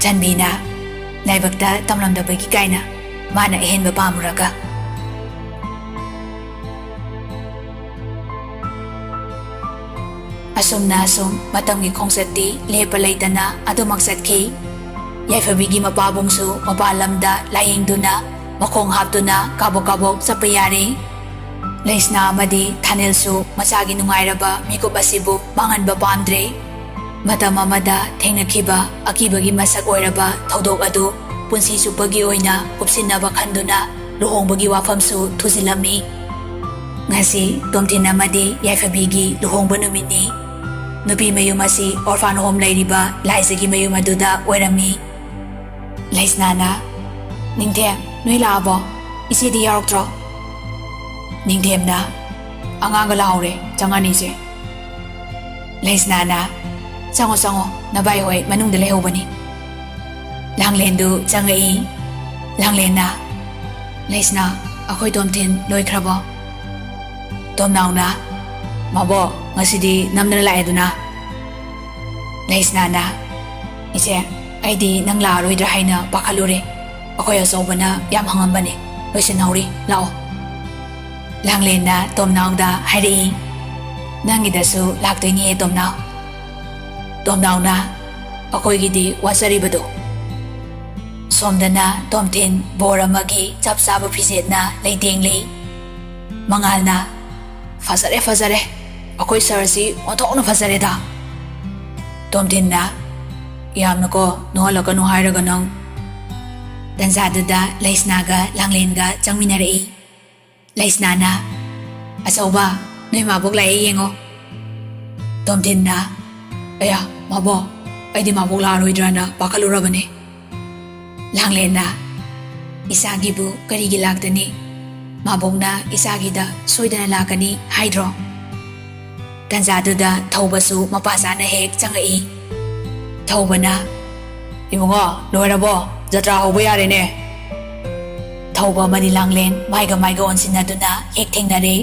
ꯆꯟꯕꯤꯅ, "ꯂꯥꯏꯕꯛꯇ ꯇꯝꯂꯝꯗꯕꯒꯤ ꯀꯥꯏꯅ, ꯃꯥꯅ ꯑꯍꯦꯟꯕ ꯄꯥꯝꯃꯨꯔꯒ꯫" ꯑꯁꯨꯝꯅ ꯑꯁꯨꯝ ꯃꯇꯝꯒꯤ ꯈꯣꯡꯆꯠꯇꯤ ꯂꯦꯞꯄ ꯂꯩꯇꯅ ꯑꯗꯨꯃꯛ ꯆꯠꯈꯤ꯫ ꯌꯥꯏꯐꯕꯤꯒꯤ ꯃꯄꯥꯕꯨꯡꯁꯨ ꯃꯄꯥꯟ ꯂꯝꯗ ꯂꯥꯌꯦꯡꯗꯨꯅ ꯃꯈꯣꯡ ꯍꯥꯞꯇꯨꯅ ꯀꯥꯕꯣꯛ ꯀꯥꯕꯣꯛ ꯆꯠꯄ ꯌꯥꯔꯦ꯫ ꯂꯩꯁꯅꯥ ꯑꯃꯗꯤ ꯊꯥꯅꯤꯜꯁꯨ ꯃꯆꯥꯒꯤ ꯅꯨꯡꯉꯥꯏꯔꯕ ꯃꯤꯀꯨꯞ ꯑꯁꯤꯕꯨ ꯃꯥꯡꯍꯟꯕ ꯄꯥꯝꯗ꯭ꯔꯦ꯫ ꯃꯇꯝ ꯑꯃꯗ ꯊꯦꯡꯅꯈꯤꯕ ꯑꯀꯤꯕꯒꯤ ꯃꯁꯛ ꯑꯣꯏꯔꯕ ꯊꯧꯗꯣꯛ ꯑꯗꯨ ꯄꯨꯟꯁꯤ ꯆꯨꯞꯄꯒꯤ ꯑꯣꯏꯅ ꯀꯨꯞꯁꯤꯟꯅꯕ ꯈꯟꯗꯨꯅ ꯂꯨꯍꯣꯡꯕꯒꯤ ꯋꯥꯐꯝꯁꯨ ꯊꯨꯖꯤꯜꯂꯝꯃꯤ꯫ ꯉꯁꯤ ꯇꯣꯝꯊꯤꯟ ꯑꯃꯗꯤ ꯌꯥꯏꯐꯕꯤꯒꯤ ꯂꯨꯍꯣꯡꯕ ꯅꯨꯃꯤꯠꯅꯤ꯫ ꯅꯨꯄꯤ ꯃꯌꯨꯝ ꯑꯁꯤ orphan home ꯂꯩꯔꯤꯕ ꯂꯥꯏꯖꯒꯤ ꯃꯌꯨꯝ ꯑꯗꯨꯗ ꯑꯣꯏꯔꯝꯃꯤ꯫ ꯂꯩꯁꯅꯥꯅ, "ꯅꯤꯡꯊꯦꯝ, ꯅꯣꯏ ꯂꯥꯛꯑꯕꯣ? ꯏꯆꯦꯗꯤ ꯌꯥꯎꯔꯛꯇ꯭ꯔꯣ?" ꯅꯤꯡꯊꯦꯝꯅ, "ꯑꯉꯥꯡꯒ ꯂꯥꯛꯍꯧꯔꯦ, ꯆꯪꯉꯅꯤ ꯏꯆꯦ꯫" ꯂꯩꯁꯅꯥꯅ, "ꯆꯪꯉꯣ, ꯆꯪꯉꯣ, ꯅꯕꯥꯏ ꯍꯣꯏ ꯃꯅꯨꯡꯗ ꯂꯩꯍꯧꯕꯅꯤ꯫" ꯂꯥꯡꯂꯦꯟꯗꯨ ꯆꯪꯉꯛꯏ꯫ ꯂꯥꯡꯂꯦꯟꯅ, "ꯂꯩꯁꯅꯥ, ꯑꯩꯈꯣꯏ ꯇꯣꯝꯊꯤꯟ ꯂꯣꯏꯈ꯭ꯔꯕꯣ?" ꯇꯣꯝꯅꯥꯎꯅ, "ꯃꯕꯣꯛ, ꯉꯁꯤꯗꯤ ꯅꯝꯗꯅ ꯂꯥꯛꯑꯦꯗꯨꯅ?" ꯂꯩꯁꯅꯥꯅ, "ꯏꯆꯦ, ꯑꯩꯗꯤ ꯅꯪ ꯂꯥꯛꯑꯔꯣꯏꯗ꯭ꯔꯥ ꯍꯥꯏꯅ ꯄꯥꯈꯠꯂꯨꯔꯦ꯫ ꯑꯩꯈꯣꯏ ꯑꯆꯧꯕꯅ ꯌꯥꯝ ꯍꯪꯉꯝꯕꯅꯦ꯫ ꯂꯣꯏꯁꯤꯟꯍꯧꯔꯤ, ꯂꯥꯛꯑꯣ꯫" ꯂꯥꯡꯂꯦꯟꯅ ꯇꯣꯝꯅꯥꯎꯗ ꯍꯥꯏꯔꯛꯏ, "ꯅꯪꯒꯤꯗꯁꯨ ꯂꯥꯛꯇꯣꯏꯅꯤꯌꯦ ꯇꯣꯝꯅꯥꯎ꯫" ꯇꯣꯝꯅꯥꯎꯅ, "ꯑꯩꯈꯣꯏꯒꯤꯗꯤ ꯋꯥꯠꯆꯔꯤꯕꯗꯣ꯫" ꯁꯣꯝꯗꯅ ꯇꯣꯝꯊꯤꯟ ꯕꯣꯔ ꯑꯃꯒꯤ ꯆꯞ ꯆꯥꯕ ꯐꯤꯖꯦꯠꯅ ꯂꯩꯇꯦꯡꯂꯤ꯫ ꯃꯉꯥꯜꯅ, "ꯐꯖꯔꯦ, ꯐꯖꯔꯦ꯫ ꯑꯩꯈꯣꯏ ꯁꯥꯔꯁꯤ ꯑꯣꯟꯊꯣꯛꯅ ꯐꯖꯔꯦꯗ꯫" ꯇꯣꯝꯊꯤꯟꯅ, "ꯌꯥꯝꯅꯀꯣ ꯅꯣꯛꯍꯜꯂꯛꯀꯅꯨ ꯍꯥꯏꯔꯒ ꯅꯪ꯫" ꯇꯟꯖꯥꯗꯨꯗ ꯂꯩꯁꯅꯥꯒ ꯂꯥꯡꯂꯦꯟꯒ ꯆꯪꯃꯤꯟꯅꯔꯛꯏ꯫ ꯂꯩꯁꯅꯥꯅ, "ꯑꯆꯧꯕ, ꯅꯣꯏ ꯃꯥꯕꯣꯛ ꯂꯥꯛꯑꯦ ꯌꯦꯡꯉꯣ꯫" ꯇꯣꯝꯊꯤꯟꯅ, "ꯑꯌꯥ, ꯃꯥꯕꯣꯛ, ꯑꯩꯗꯤ ꯃꯥꯕꯣꯛ ꯂꯥꯛꯑꯔꯣꯏꯗ꯭ꯔꯅ ꯄꯥꯈꯠꯂꯨꯔꯕꯅꯦ꯫" ꯂꯥꯡꯂꯦꯟꯅ, "ꯏꯆꯥꯒꯤꯕꯨ ꯀꯔꯤꯒꯤ ꯂꯥꯛꯇꯅꯤ? ꯃꯥꯕꯣꯛꯅ ꯏꯆꯥꯒꯤꯗ ꯁꯣꯏꯗꯅ ꯂꯥꯛꯀꯅꯤ ꯍꯥꯏꯗ꯭ꯔꯣ?" ꯇꯟꯖꯥꯗꯨꯗ ꯊꯧꯕꯁꯨ ꯃꯄꯥ ꯆꯥꯅ ꯍꯦꯛ ꯆꯪꯉꯛꯏ꯫ ꯊꯧꯕꯅ, "ꯏꯕꯨꯡꯉꯣ, ꯂꯣꯏꯔꯕꯣ? ꯖꯇ꯭ꯔꯥ ꯍꯧꯕ ꯌꯥꯔꯦꯅꯦ꯫" ꯊꯧꯕ ꯑꯃꯗꯤ ꯂꯥꯡꯂꯦꯟ ꯃꯥꯏꯒ ꯃꯥꯏꯒ ꯑꯣꯟꯁꯤꯟꯅꯗꯨꯅ ꯍꯦꯛ ꯊꯦꯡꯅꯔꯦ꯫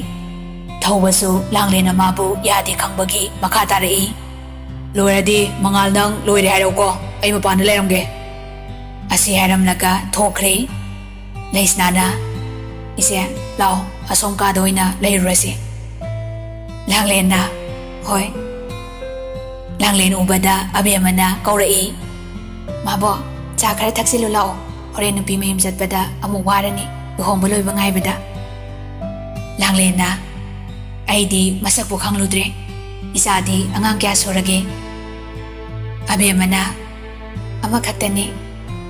ꯊꯧꯕꯁꯨ ꯂꯥꯡꯂꯦꯟꯅ ꯃꯥꯕꯨ ꯌꯥꯗꯦ ꯈꯪꯕꯒꯤ ꯃꯈꯥ ꯇꯥꯔꯛꯏ꯫ "ꯂꯣꯏꯔꯗꯤ ꯃꯉꯥꯜ, ꯅꯪ ꯂꯣꯏꯔꯦ ꯍꯥꯏꯔꯛꯎꯀꯣ, ꯑꯩ ꯃꯄꯥꯟꯗ ꯂꯩꯔꯝꯒꯦ꯫" ꯑꯁꯤ ꯍꯥꯏꯔꯝꯂꯒ ꯊꯣꯛꯈ꯭ꯔꯦ꯫ ꯂꯩꯁꯅꯥꯅ, "ꯏꯆꯦ, ꯂꯥꯛꯑꯣ, ꯑꯁꯣꯝ ꯀꯥꯗ ꯑꯣꯏꯅ ꯂꯩꯔꯨꯔꯁꯤ꯫" ꯂꯥꯡꯂꯦꯟꯅ, "ꯍꯣꯏ꯫" ꯂꯥꯡꯂꯦꯟ ꯎꯕꯗ ꯑꯕꯦꯝꯃꯅ ꯀꯧꯔꯛꯏ, "ꯃꯥꯕꯣ, ꯆꯥ ꯈꯔ ꯊꯛꯆꯤꯜꯂꯨ ꯂꯥꯛꯑꯣ, ꯍꯣꯔꯦꯟ ꯅꯨꯄꯤ ꯃꯌꯨꯝ ꯆꯠꯄꯗ ꯑꯃꯨꯛ ꯋꯥꯔꯅꯤ, ꯂꯨꯍꯣꯡꯕ ꯂꯣꯏꯕ ꯉꯥꯏꯕꯗ꯫" ꯂꯥꯡꯂꯦꯟꯅ, "ꯑꯩꯗꯤ ꯃꯁꯛꯄꯨ ꯈꯪꯂꯨꯗ꯭ꯔꯦ꯫ ꯏꯆꯥꯗꯤ ꯑꯉꯥꯡ ꯀꯌꯥ ꯁꯨꯔꯒꯦ?" ꯑꯕꯦꯝꯃꯅ, "ꯑꯃꯈꯛꯇꯅꯤ꯫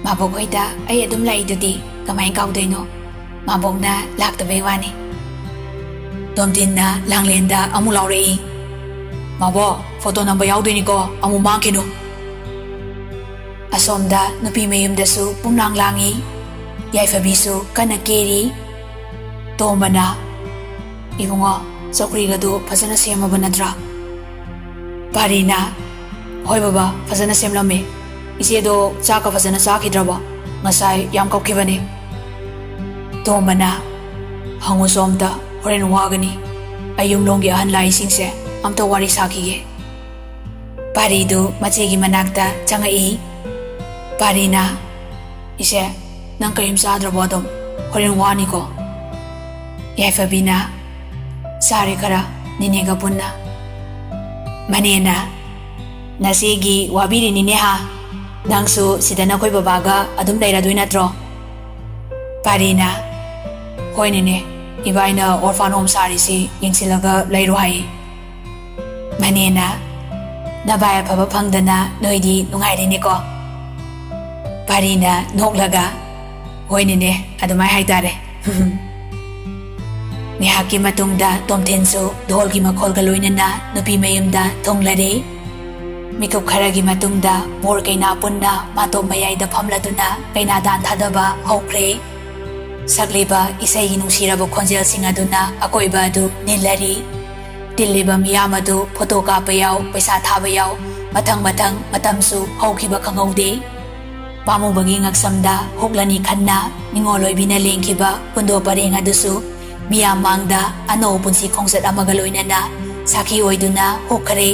ꯃꯥꯕꯣꯛ ꯍꯣꯏꯗ ꯑꯩ ꯑꯗꯨꯝ ꯂꯥꯛꯏꯗꯨꯗꯤ, ꯀꯃꯥꯏ ꯀꯥꯎꯗꯣꯏꯅꯣ? ꯃꯥꯕꯣꯛꯅ ꯂꯥꯛꯇꯕꯩ ꯋꯥꯅꯤ꯫" ꯇꯣꯝꯊꯤꯟꯅ ꯂꯥꯡꯂꯦꯟꯗ ꯑꯃꯨꯛ ꯂꯥꯎꯔꯛꯏ, "ꯃꯥꯕꯣꯛ, ꯐꯣꯇꯣ ꯅꯝꯕ ꯌꯥꯎꯗꯣꯏꯅꯤꯀꯣ, ꯑꯃꯨꯛ ꯃꯥꯡꯈꯤꯅꯨ꯫" ꯑꯁꯣꯝꯗ ꯅꯨꯄꯤ ꯃꯌꯨꯝꯗꯁꯨ ꯄꯨꯝꯂꯥꯡ ꯂꯥꯡꯏ꯫ ꯌꯥꯏꯐꯕꯤꯁꯨ ꯀꯟꯅ ꯀꯦꯔꯤ꯫ ꯇꯣꯝꯕꯅ, "ꯏꯕꯨꯡꯉꯣ, ꯆꯧꯀ꯭ꯔꯤꯒꯗꯨ ꯐꯖꯅ ꯁꯦꯝꯃꯕ ꯅꯠꯇ꯭ꯔꯥ?" ꯄꯥꯔꯤꯅ, "ꯍꯣꯏ ꯕꯕꯥ, ꯐꯖꯅ ꯁꯦꯝꯂꯝꯃꯦ꯫ ꯏꯆꯦꯗꯣ ꯆꯥꯛꯀ ꯐꯖꯅ ꯆꯥꯈꯤꯗ꯭ꯔꯕꯣ? ꯉꯁꯥꯏ ꯌꯥꯝ ꯀꯞꯈꯤꯕꯅꯦ꯫" ꯇꯣꯝꯕꯅ, "ꯍꯪꯉꯨꯁꯣ ꯑꯝꯇ, ꯍꯣꯔꯦꯟ ꯋꯥꯒꯅꯤ꯫ ꯑꯩ ꯌꯨꯝꯂꯣꯝꯒꯤ ꯑꯍꯟ ꯂꯥꯛꯏꯁꯤꯡꯁꯦ ꯑꯝꯇ ꯋꯥꯔꯤ ꯁꯥꯈꯤꯒꯦ꯫" ꯄꯥꯔꯤꯗꯨ ꯃꯆꯦꯒꯤ ꯃꯅꯥꯛꯇ ꯆꯪꯉꯛꯏ꯫ ꯄꯥꯔꯤꯅ, "ꯏꯆꯦ, ꯅꯪ ꯀꯔꯤꯝ ꯆꯥꯗ꯭ꯔꯕꯣ? ꯑꯗꯨꯝ ꯍꯣꯔꯦꯟ ꯋꯥꯅꯤꯀꯣ꯫" ꯌꯥꯏꯐꯕꯤꯅ, "ꯆꯥꯔꯦ ꯈꯔ, ꯅꯤꯅꯦꯒ ꯄꯨꯟꯅ꯫" ꯃꯅꯦꯅ, "ꯅꯆꯦꯒꯤ ꯋꯥꯕꯤꯔꯤꯅꯤꯅꯦ ꯍꯥ? ꯅꯪꯁꯨ ꯁꯤꯗ ꯅꯈꯣꯏ ꯕꯕꯥꯒ ꯑꯗꯨꯝ ꯂꯩꯔꯗꯣꯏ ꯅꯠꯇ꯭ꯔꯣ?" ꯄꯥꯔꯤꯅ, "ꯍꯣꯏꯅꯦꯅꯦ, ꯏꯕꯥꯏꯅ orphan home ꯁꯥꯔꯤꯁꯤ ꯌꯦꯡꯁꯤꯜꯂꯒ ꯂꯩꯔꯣ ꯍꯥꯏꯌꯦ꯫" ꯃꯅꯦꯅ, "ꯅꯚꯥꯏ ꯑꯐꯕ ꯐꯪꯗꯅ ꯅꯣꯏꯗꯤ ꯅꯨꯡꯉꯥꯏꯔꯦꯅꯦꯀꯣ?" ꯄꯥꯔꯤꯅ ꯅꯣꯛꯂꯒ, "ꯍꯣꯏꯅꯦꯅꯦ, ꯑꯗꯨꯃꯥꯏ ꯍꯥꯏꯇꯥꯔꯦ꯫" ꯉꯥꯏꯍꯥꯛꯀꯤ ꯃꯇꯨꯡꯗ ꯇꯣꯝꯊꯤꯟꯁꯨ ꯙꯣꯜꯒꯤ ꯃꯈꯣꯜꯒ ꯂꯣꯏꯅꯅ ꯅꯨꯄꯤ ꯃꯌꯨꯝꯗ ꯊꯨꯡꯂꯔꯦ꯫ ꯃꯤꯀꯨꯞ ꯈꯔꯒꯤ ꯃꯇꯨꯡꯗ ꯕꯣꯔ ꯀꯩꯅꯥ ꯄꯨꯟꯅ ꯃꯥꯇꯣꯞ ꯃꯌꯥꯏꯗ ꯐꯝꯂꯗꯨꯅ ꯀꯩꯅꯥꯗꯥꯟ ꯊꯥꯗꯕ ꯍꯧꯈ꯭ꯔꯦ꯫ ꯁꯛꯂꯤꯕ ꯏꯁꯩꯒꯤ ꯅꯨꯡꯁꯤꯔꯕ ꯈꯣꯟꯖꯦꯜꯁꯤꯡ ꯑꯗꯨꯅ ꯑꯀꯣꯏꯕ ꯑꯗꯨ ꯅꯤꯜꯂꯔꯤ꯫ ꯇꯤꯜꯂꯤꯕ ꯃꯤꯌꯥꯝ ꯑꯗꯨ ꯐꯣꯇꯣ ꯀꯥꯞꯄ ꯌꯥꯎ, ꯄꯩꯁꯥ ꯊꯥꯕ ꯌꯥꯎ, ꯃꯊꯪ ꯃꯊꯪ ꯃꯇꯝꯁꯨ ꯍꯧꯈꯤꯕ ꯈꯪꯍꯧꯗꯦ꯫ ꯄꯥꯝꯃꯨꯕꯒꯤ ꯉꯛꯁꯝꯗ ꯍꯨꯛꯂꯅꯤ ꯈꯟꯅ ꯅꯤꯉꯣꯜ ꯑꯣꯏꯕꯤꯅ ꯂꯦꯡꯈꯤꯕ ꯀꯨꯟꯗꯣ ꯄꯔꯦꯡ ꯑꯗꯨꯁꯨ ꯃꯤꯌꯥꯝ ꯃꯥꯡꯗ ꯑꯅꯧꯕ ꯄꯨꯟꯁꯤ ꯈꯣꯡꯆꯠ ꯑꯃꯒ ꯂꯣꯏꯅꯅ ꯁꯥꯈꯤ ꯑꯣꯏꯗꯨꯅ ꯍꯨꯛꯈ꯭ꯔꯦ꯫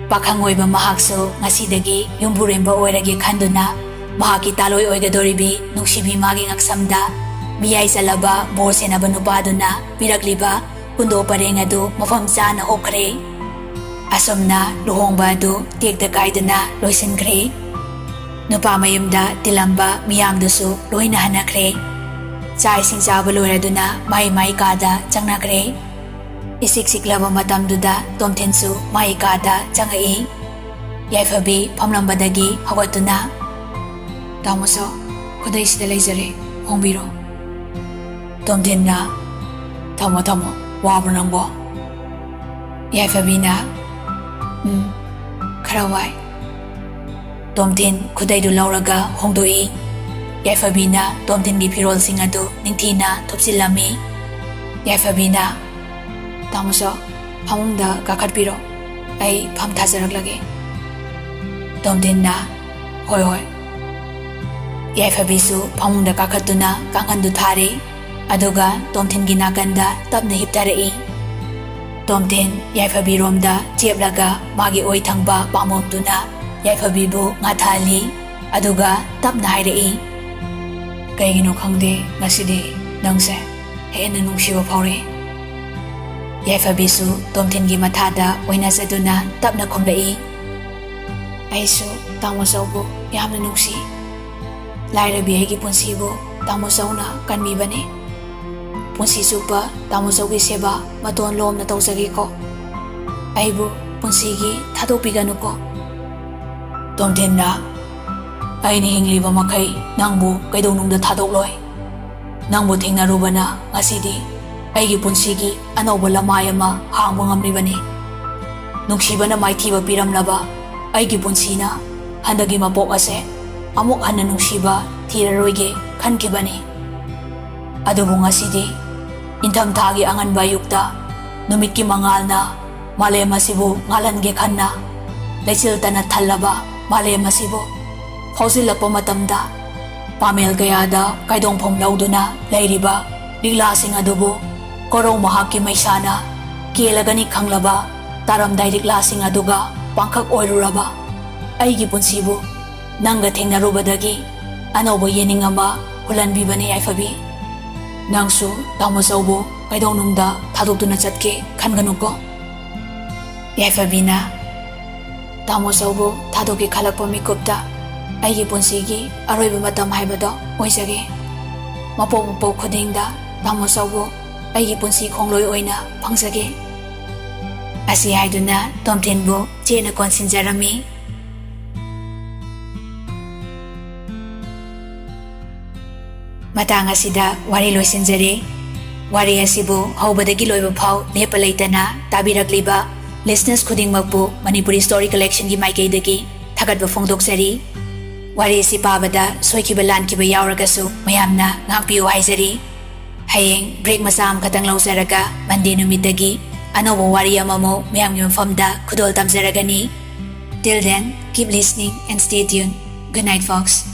ꯄꯥꯈꯪ ꯑꯣꯏꯕ ꯃꯍꯥꯛꯁꯨ ꯉꯁꯤꯗꯒꯤ ꯌꯨꯝꯕꯨꯔꯦꯝꯕ ꯑꯣꯏꯔꯒꯦ ꯈꯟꯗꯨꯅ ꯃꯍꯥꯛꯀꯤ ꯇꯥꯂꯣꯏ ꯑꯣꯏꯒꯗꯧꯔꯤꯕꯤ ꯅꯨꯡꯁꯤꯕꯤ ꯃꯥꯒꯤ ꯉꯛꯁꯝꯗ ꯃꯤꯌꯥꯏ ꯆꯜꯂꯕ ꯕꯣꯔ ꯁꯦꯟꯅꯕ ꯅꯨꯄꯥꯗꯨꯅ ꯄꯤꯔꯛꯂꯤꯕ ꯀꯨꯟꯗꯣ ꯄꯔꯦꯡ ꯑꯗꯨ ꯃꯐꯝ ꯆꯥꯅ ꯍꯨꯛꯈ꯭ꯔꯦ꯫ ꯑꯁꯨꯝꯅ ꯂꯨꯍꯣꯡꯕ ꯑꯗꯨ ꯇꯦꯛꯇ ꯀꯥꯏꯗꯅ ꯂꯣꯏꯁꯤꯟꯈ꯭ꯔꯦ꯫ ꯅꯨꯄꯥ ꯃꯌꯨꯝꯗ ꯇꯤꯜꯂꯝꯕ ꯃꯤꯌꯥꯝꯗꯨꯁꯨ ꯂꯣꯏꯅ ꯍꯟꯅꯈ꯭ꯔꯦ꯫ ꯆꯥꯛ ꯏꯁꯤꯡ ꯆꯥꯕ ꯂꯣꯏꯔꯗꯨꯅ ꯃꯥꯏ ꯃꯥꯏ ꯀꯥꯗ ꯆꯪꯅꯈ꯭ꯔꯦ꯫ ꯏꯁꯤꯛ ꯁꯤꯛꯂꯕ ꯃꯇꯝꯗꯨꯗ ꯇꯣꯝꯊꯤꯟꯁꯨ ꯃꯥꯏ ꯀꯥꯗ ꯆꯪꯉꯛꯏ꯫ ꯌꯥꯏꯐꯕꯤ ꯐꯝꯂꯝꯕꯗꯒꯤ ꯍꯧꯒꯠꯇꯨꯅ, "ꯇꯥꯃꯣꯁꯣ, ꯈꯨꯗꯩꯁꯤꯗ ꯂꯩꯖꯔꯦ, ꯍꯣꯡꯕꯤꯔꯣ꯫" ꯇꯣꯝꯊꯤꯟꯅ, "ꯊꯝꯃꯣ, ꯊꯝꯃꯣ, ꯋꯥꯕ꯭ꯔꯣ ꯅꯪꯕꯣ?" ꯌꯥꯏꯐꯕꯤꯅ, "ꯎꯝ, ꯈꯔ ꯋꯥꯏ꯫" ꯇꯣꯝꯊꯤꯟ ꯈꯨꯗꯩꯗꯨ ꯂꯧꯔꯒ ꯍꯣꯡꯗꯣꯛꯏ꯫ ꯌꯥꯏꯐꯕꯤꯅ ꯇꯣꯝꯊꯤꯟꯒꯤ ꯐꯤꯔꯣꯜꯁꯤꯡ ꯑꯗꯨ ꯅꯤꯡꯊꯤꯅ ꯊꯨꯞꯆꯤꯜꯂꯝꯃꯤ꯫ ꯌꯥꯏꯐꯕꯤꯅ, "ꯇꯥꯃꯣꯁꯣ, ꯐꯃꯨꯡꯗ ꯀꯥꯈꯠꯄꯤꯔꯣ, ꯑꯩ ꯐꯝ ꯊꯥꯖꯔꯛꯂꯒꯦ꯫" ꯇꯣꯝꯊꯤꯟꯅ, "ꯍꯣꯏ, ꯍꯣꯏ꯫" ꯌꯥꯏꯐꯕꯤꯁꯨ ꯐꯃꯨꯡꯗ ꯀꯥꯈꯠꯇꯨꯅ ꯀꯥꯡꯈꯟꯗꯨ ꯊꯥꯔꯦ꯫ ꯑꯗꯨꯒ ꯇꯣꯝꯊꯤꯟꯒꯤ ꯅꯥꯀꯟꯗ ꯇꯞꯅ ꯍꯤꯞꯊꯔꯛꯏ꯫ ꯇꯣꯝꯊꯤꯟ ꯌꯥꯏꯐꯕꯤꯔꯣꯝꯗ ꯆꯦꯞꯂꯒ ꯃꯥꯒꯤ ꯑꯣꯏ ꯊꯪꯕ ꯄꯥꯝꯕꯣꯝꯗꯨꯅ ꯌꯥꯏꯐꯕꯤꯕꯨ ꯉꯥꯊꯍꯜꯂꯤ꯫ ꯑꯗꯨꯒ ꯇꯞꯅ ꯍꯥꯏꯔꯛꯏ, "ꯀꯩꯒꯤꯅꯣ ꯈꯪꯗꯦ, ꯉꯁꯤꯗꯤ ꯅꯪꯁꯦ ꯍꯦꯟꯅ ꯅꯨꯡꯁꯤꯕ ꯐꯥꯎꯔꯛꯏ꯫" ꯌꯥꯏꯐꯕꯤꯁꯨ ꯇꯣꯝꯊꯤꯟꯒꯤ ꯃꯊꯥꯗ ꯑꯣꯏꯅꯖꯗꯨꯅ ꯇꯞꯅ ꯈꯨꯝꯂꯛꯏ, "ꯑꯩꯁꯨ ꯇꯥꯃꯣ ꯆꯧꯕꯨ ꯌꯥꯝꯅ ꯅꯨꯡꯁꯤ꯫ ꯂꯥꯏꯔꯕꯤ ꯑꯩꯒꯤ ꯄꯨꯟꯁꯤꯕꯨ ꯇꯥꯃꯣ ꯆꯧꯅ ꯀꯟꯕꯤꯕꯅꯤ꯫ ꯄꯨꯟꯁꯤ ꯆꯨꯞꯄ ꯇꯥꯃꯣ ꯆꯧꯒꯤ ꯁꯦꯕꯥ ꯃꯇꯣꯟ ꯂꯣꯝꯅ ꯇꯧꯖꯒꯦꯀꯣ꯫ ꯑꯩꯕꯨ ꯄꯨꯟꯁꯤꯒꯤ ꯊꯥꯗꯣꯛꯄꯤꯒꯅꯨꯀꯣ꯫" ꯇꯣꯝꯊꯤꯟꯅ, "ꯑꯩꯅ ꯍꯤꯡꯂꯤꯕ ꯃꯈꯩ ꯅꯪꯕꯨ ꯀꯩꯗꯧꯅꯨꯡꯗ ꯊꯥꯗꯣꯛꯂꯣꯏ꯫ ꯅꯪꯕꯨ ꯊꯦꯡꯅꯔꯨꯕꯅ ꯉꯁꯤꯗꯤ ꯑꯩꯒꯤ ꯄꯨꯟꯁꯤꯒꯤ ꯑꯅꯧꯕ ꯂꯃꯥꯏ ꯑꯃ ꯍꯥꯡꯕ ꯉꯝꯂꯤꯕꯅꯤ꯫ ꯅꯨꯡꯁꯤꯕꯅ ꯃꯥꯏꯊꯤꯕ ꯄꯤꯔꯝꯂꯕ ꯑꯩꯒꯤ ꯄꯨꯟꯁꯤꯅ ꯍꯟꯗꯛꯀꯤ ꯃꯄꯣꯛ ꯑꯁꯦ ꯑꯃꯨꯛ ꯍꯟꯅ ꯅꯨꯡꯁꯤꯕ ꯊꯤꯔꯔꯣꯏꯒꯦ ꯈꯟꯈꯤꯕꯅꯤ꯫ ꯑꯗꯨꯕꯨ ꯉꯁꯤꯗꯤ ꯏꯪꯊꯝꯊꯥꯒꯤ ꯑꯉꯟꯕ ꯑꯌꯨꯛꯇ ꯅꯨꯃꯤꯠꯀꯤ ꯃꯉꯥꯜꯅ ꯃꯥꯂꯦꯝ ꯑꯁꯤꯕꯨ ꯉꯥꯜꯍꯟꯒꯦ ꯈꯟꯅ ꯂꯩꯆꯤꯜ ꯇꯅ ꯊꯜꯂꯕ ꯃꯥꯂꯦꯝ ꯑꯁꯤꯕꯨ ꯐꯥꯎꯖꯤꯜꯂꯛꯄ ꯃꯇꯝꯗ, ꯄꯥꯃꯦꯜ ꯀꯌꯥꯗ ꯀꯥꯏꯗꯣꯡꯐꯝ ꯂꯧꯗꯨꯅ ꯂꯩꯔꯤꯕ ꯂꯤꯛꯂꯥꯁꯤꯡ ꯑꯗꯨꯕꯨ ꯀꯣꯔꯧ ꯃꯍꯥꯛꯀꯤ ꯃꯩꯁꯥꯅ ꯀꯦꯜꯂꯒꯅꯤ ꯈꯪꯂꯕ ꯇꯥꯔꯝꯗꯥꯏ ꯂꯤꯛꯂꯥꯁꯤꯡ ꯑꯗꯨꯒ ꯄꯥꯡꯈꯛ ꯑꯣꯏꯔꯨꯔꯕ ꯑꯩꯒꯤ ꯄꯨꯟꯁꯤꯕꯨ ꯅꯪꯒ ꯊꯦꯡꯅꯔꯨꯕꯗꯒꯤ ꯑꯅꯧꯕ ꯌꯦꯅꯤꯡ ꯑꯃ ꯍꯨꯜꯍꯟꯕꯤꯕꯅꯤ ꯌꯥꯏꯐꯕꯤ꯫ ꯅꯪꯁꯨ ꯇꯥꯃꯣ ꯆꯧꯕꯨ ꯀꯩꯗꯧꯅꯨꯡꯗ ꯊꯥꯗꯣꯛꯇꯨꯅ ꯆꯠꯀꯦ ꯈꯟꯒꯅꯨꯀꯣ꯫" ꯌꯥꯏꯐꯕꯤꯅ, "ꯇꯥꯃꯣ ꯆꯧꯕꯨ ꯊꯥꯗꯣꯛꯀꯦ ꯈꯜꯂꯛꯄ ꯃꯤꯀꯨꯞꯇ ꯑꯩꯒꯤ ꯄꯨꯟꯁꯤꯒꯤ ꯑꯔꯣꯏꯕ ꯃꯇꯝ ꯍꯥꯏꯕꯗꯣ ꯑꯣꯏꯖꯒꯦ꯫ ꯃꯄꯣꯛ ꯃꯄꯣꯛ ꯈꯨꯗꯤꯡꯗ ꯇꯥꯃꯣ ꯆꯧꯕꯨ ꯑꯩꯒꯤ ꯄꯨꯟꯁꯤ ꯈꯣꯡꯂꯣꯏ ꯑꯣꯏꯅ ꯐꯪꯖꯒꯦ꯫" ꯑꯁꯤ ꯍꯥꯏꯗꯨꯅ ꯇꯣꯝꯊꯤꯟꯕꯨ ꯆꯦꯠꯅ ꯀꯣꯟꯁꯤꯟꯖꯔꯝꯃꯤ꯫ ꯃꯇꯥꯡ ꯑꯁꯤꯗ ꯋꯥꯔꯤ ꯂꯣꯏꯁꯤꯟꯖꯔꯦ꯫ ꯋꯥꯔꯤ ꯑꯁꯤꯕꯨ ꯍꯧꯕꯗꯒꯤ ꯂꯣꯏꯕ ꯐꯥꯎ ꯂꯦꯞꯄ ꯂꯩꯇꯅ ꯇꯥꯕꯤꯔꯛꯂꯤꯕ listeners ꯈꯨꯗꯤꯡꯃꯛꯄꯨ ꯃꯅꯤꯄꯨꯔꯤ Story Collectionꯒꯤ ꯃꯥꯏꯀꯩꯗꯒꯤ ꯊꯥꯒꯠꯄ ꯐꯣꯡꯗꯣꯛꯆꯔꯤ꯫ ꯋꯥꯔꯤ ꯑꯁꯤ ꯄꯥꯕꯗ ꯁꯣꯏꯈꯤꯕ ꯂꯥꯟꯈꯤꯕ ꯌꯥꯎꯔꯒꯁꯨ ꯃꯌꯥꯝꯅ ꯉꯥꯛꯄꯤꯌꯨ ꯍꯥꯏꯖꯔꯤ꯫ ꯍꯌꯦꯡ break ꯃꯆꯥ ꯑꯃꯈꯛꯇꯪ ꯂꯧꯖꯔꯒ Monday ꯅꯨꯃꯤꯠꯇꯒꯤ ꯑꯅꯧꯕ ꯋꯥꯔꯤ ꯑꯃꯃꯨꯛ ꯃꯌꯥꯝꯒꯤ ꯃꯐꯝꯗ ꯈꯨꯗꯣꯜ ꯇꯝꯖꯔꯒꯅꯤ꯫ Till then, keep listening and stay tuned. Good night, folks.